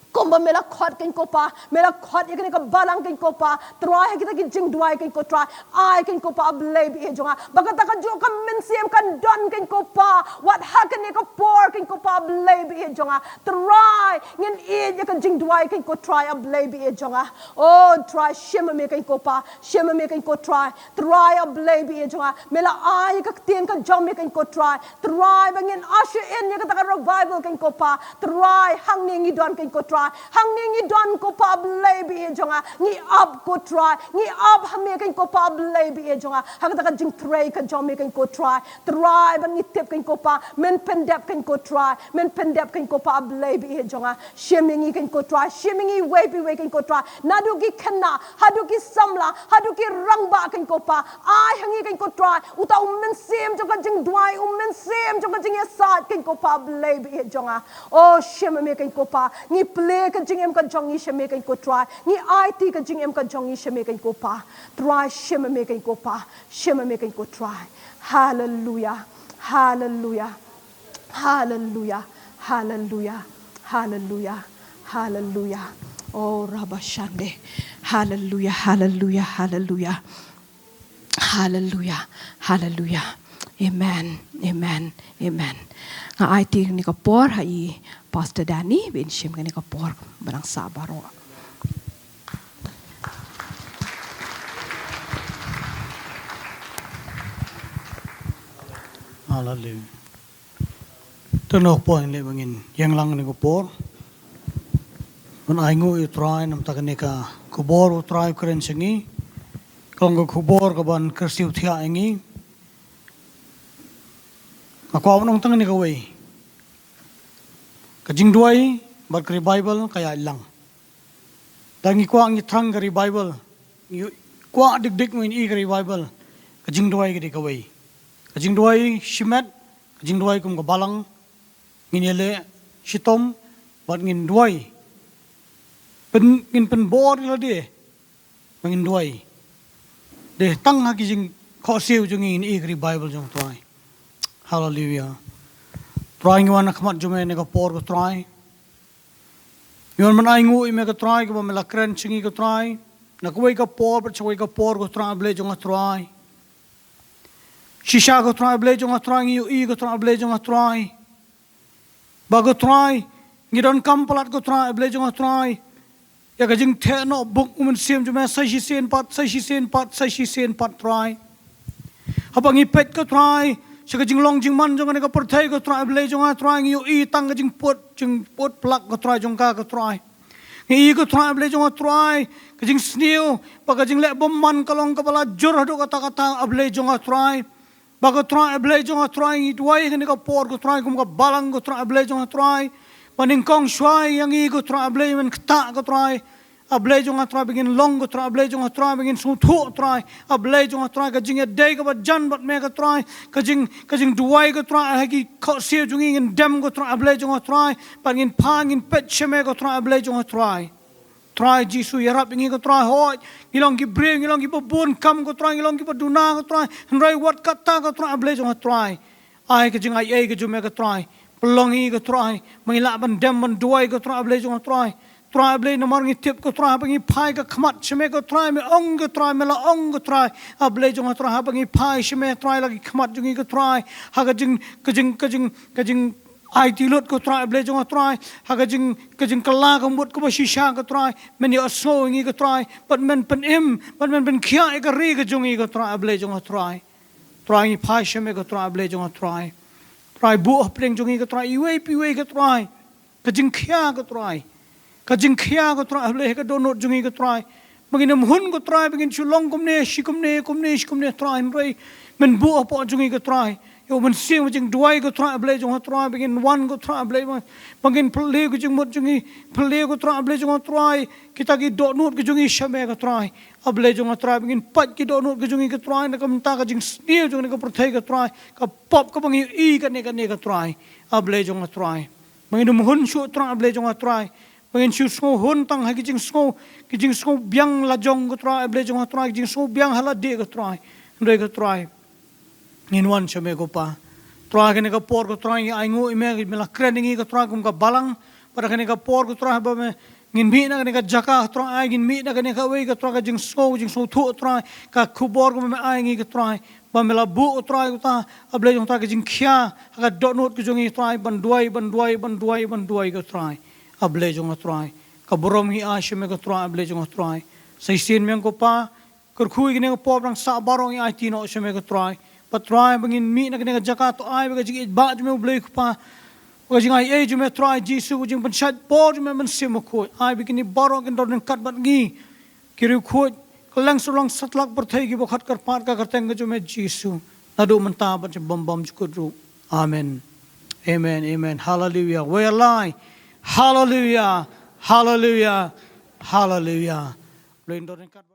kumba me la khot kein ko Pa, me la khot ïa kane ka balang kein ko Pa. Trai, ha kita ki jingduwai kein ko Trai, ai kein ko Pa Blei baieit jong nga ba kata kajuh ka mynsiem kan don kein ko Pa wat ha kane ka por kein ko Pa Blei baieit jong nga. Trai, ngin ïeit ïa ka jingduwai kein ko Trai, a Blei baieit jong nga. O Trai, shim ma me kein ko Pa, shim ma me kein ko Trai. Trai, a Blei baieit jong nga, me la ai ïa ka ktien ka jong me kein ko Trai. Trai, ba ngin usher in ïa kata ka revival kein ko Pa. Trai, hangne ngi don kein ko Trai. Hangne ngi don ko Pa Blei baieit jong nga. Ngi ap ko Trai. Ngi ap ha me kein ko Pa Blei baieit jong nga. Ha kata ka jingtrei ka jong me kein ko Trai. Trai, ba ngi tip kein ko Pa, men pyndep kein ko Trai. Men pyndep kein ko Pa Blei baieit jong nga. Shim ïa ngi kein ko Trai, shim ïa ngi iwei pa iwei kein ko Trai. Naduh ki khynnah haduh ki samla, haduh ki rangbah kein ko Pa. Ai ha ngi kein ko Trai uta u mynsiem jong ka jingduwai, u mynsiem jong ka jingïasaid kein ko Pa Blei baieit jong nga. O shim ma me kein ko Pa. Ngi plie ka jingim ka jong ngi sha me kein ko Trai. Ngi aiti ka jingim ka jong ngi sha me kein ko Pa. Trai, shim ma me kein ko Pa. Shim ma me kein ko Trai. Haleluya. Haleluya. Haleluya. Haleluya. Haleluya. Haleluya. Oh, Rabashande. Haleluya. Haleluya. Haleluya. Haleluya. Haleluya. Amen. Amen. Amen. Nga aiti kane ka por ha i Pastor Danny, ba in shim kane ka por ba nang sah baroh. Haleluya. Te noh poi leh ba ngin ïeng lang kane ka por ban ai nguh ïa u Trai namar kane ka khubor u Trai u kren sha ngi. Ka long ka khubor kaban kyrsiew thiah ïa ngi. Nga kwah ban ong tang kane kawei. Ka jingduwai bad ka revival ka ïaid lang. Tang ngi kwah ngi thrang ka revival, ngi kwah dik dik ngin i ka revival. Ka jingduwai ka dei kawei. Ka jingduwai shimet, ka jingduwai kum ka balang. Ngin ïaleh shitom bad ngin duwai. Pyn, ngin pynbor ïa lade ba ngin duwai. Dei tang ha ki jingkhohsiew jong ngi ngin i ka revival jong u Trai. Haleluya. Trai, ngi wan ha khmat jong me ha kane ka por ko Trai. Ngi wan ban ai nguh ïa me ko Trai kaba me la kren sha ngi ko Trai. Na kawei ka por bad sha kawei ka por ko Trai Blei jong nga Trai. Shisha ko Trai Blei jong nga Trai ngi ïohi ko Trai Blei jong nga Trai. Ba ko Trai ngi donkam palat ko Trai Blei jong nga Trai. Ïa ka jingtheh noh buk u Mynsiem jong me sa shisien pat, sa shisien pat, sa shisien pat Trai. Haba ngi peit ko Trai sha ka jinglong jingman jong kane ka pyrthei ko Trai Blei jong nga Trai ngi ïohi tang ka jingput, jingput plak ko Trai jong ka ko Trai. Ngi ïohi ko Trai Blei jong nga Trai ka jingsniew bad ka jingleh bymman ka long kaba la jur haduh katta katta a Blei jong nga Trai. Ba ko Trai Blei jong nga Trai ngi duwai ha kane ka por ko Trai kum ka balang ko Trai Blei jong nga Trai. Ba nyngkong shuwa ïa ngi ko Trai Blei men ktah ko Trai. A Blei jong nga Trai, ba ngin long ko Trai, a Blei jong nga Trai, ba ngin sngewthuh Trai, a Blei jong nga Trai, ka jingïadei kaba jan bad me ko Trai, ka jing, ka jingduwai ko Trai ha ki khohsiew jong ngi, ngin dem ko Trai, a Blei jong nga Trai, bad ngin phai ngin peit sha me ko Trai, a Blei jong nga Trai. Trai Jisu, ïarap ïa ngi ko Trai, hooid ngi long ki briew, ngi long kiba bun kam ko Trai, ngi long kiba duna ko Trai, hynrei wat katta ko Trai, a Blei jong nga Trai, ai ka jingai ei ka jong me ko Trai, pynlong ïa ngi ko Trai, ba ngin lah ban dem ban duwai ko Trai, a Blei jong nga Trai. Trai a Blei, namar ngi tip ko Trai, haba ngi phai ka khmat sha me ko Trai, me ong ko Trai, me la ong ko Trai, a Blei jong nga Trai, haba ngi phai sha me Trai, la ki khmat jong ngi ko Trai, ha ka jing, ka jing, ka jing, ka jing aiti lut ko Trai, a Blei jong nga Trai, ha ka jing, ka jingkylla ka mut kaba shisha ko Trai, men ïohsngew ïa ngi ko Trai, bad men pynim, bad men pynkhiah ïa ka ri ka jong ngi ko Trai, a Blei jong nga Trai. Trai ngi phai sha me ko Trai, a Blei jong nga Trai. Trai buh hapdeng jong ngi ko Trai, iwei pa iwei ko Trai, ka jingkhia ko Trai, ka jingkhia ko Trai, a Blei, ha ka dohnud jong ngi ko Trai, ba ngin ym hun ko Trai, ba ngin shu long kumne shi kumne, kumne shi kumne Trai, hynrei men buh hapoh jong ngi ko Trai ïa u mynsiem jingduwai ko Trai, a Blei jong nga Trai, ba ngin wan ko Trai, a Blei, ba, ba ngin pynliew ka jingmut jong ngi, pynliew ko Trai, a Blei jong nga Trai, kita ki dohnud ka jong ngi sha me ko Trai, a Blei jong nga Trai, ba ngin pait ki dohnud ka jong ngi ko Trai, na ka bynta ka jingsniew jong kane ka pyrthei ko Trai, ka pop kaba ngi ïohi kane kane ko Trai, a Blei jong nga Trai. Ba ngin ym hun shuh Trai, a Blei jong nga Trai, ba ngin shu sngew hun tang ha ki jingsngew, ki jingsngew biang lajong ko Trai, a Blei jong nga Trai, ki jingsngew biang ha lade ko Trai, hynrei ko Trai, ngin wan sha me ko Pa. Trai kane ka por ko Trai ngi ainguh ïa me, me la kren ïa ngi ko Trai kum ka balang, bad kane ka por ko Trai ba me, ngin mih na kane ka jaka Trai, ai ngin mih na kane kawei ko Trai, ka jingsngew, jingsngewthuh Trai, ka khubor kaba me ai ïa ngi ko Trai, ba me la buh ko Trai, ko Ta, a Blei jong nga Trai, ka jingkhia ha ka dohnud ka jong ngi Trai, ban duwai, ban duwai, ban duwai, ban duwai ko Trai, a Blei jong nga Trai. Ka burom ngi ai sha me ko Trai, a Blei jong nga Trai. Sa shisien me ko Pa, kyrkhu ïa kane ka por ba dang sah baroh, ngi aiti noh sha me ko Trai. Bad Trai, ba ngin mih na kane ka jaka, to ai ba ka jingïeit ba jong me U Blei ko Pa, ba ka jingai ei jong me Trai Jisu, ka jingpynshait bor jong me Mynsiem Bakhuid, ai ba kine baroh kin don ryngkat bad ngi, ki riewkhuid kylleng satlak pyrthei kiba khot kyrpad ka kyrteng ka jong me Jisu, naduh mynta bad sha bym bymjukut ruh. Amen. Amen, amen. Haleluia. Wei lai. Haleluia. Haleluia. Haleluia. Blei un don ryngkat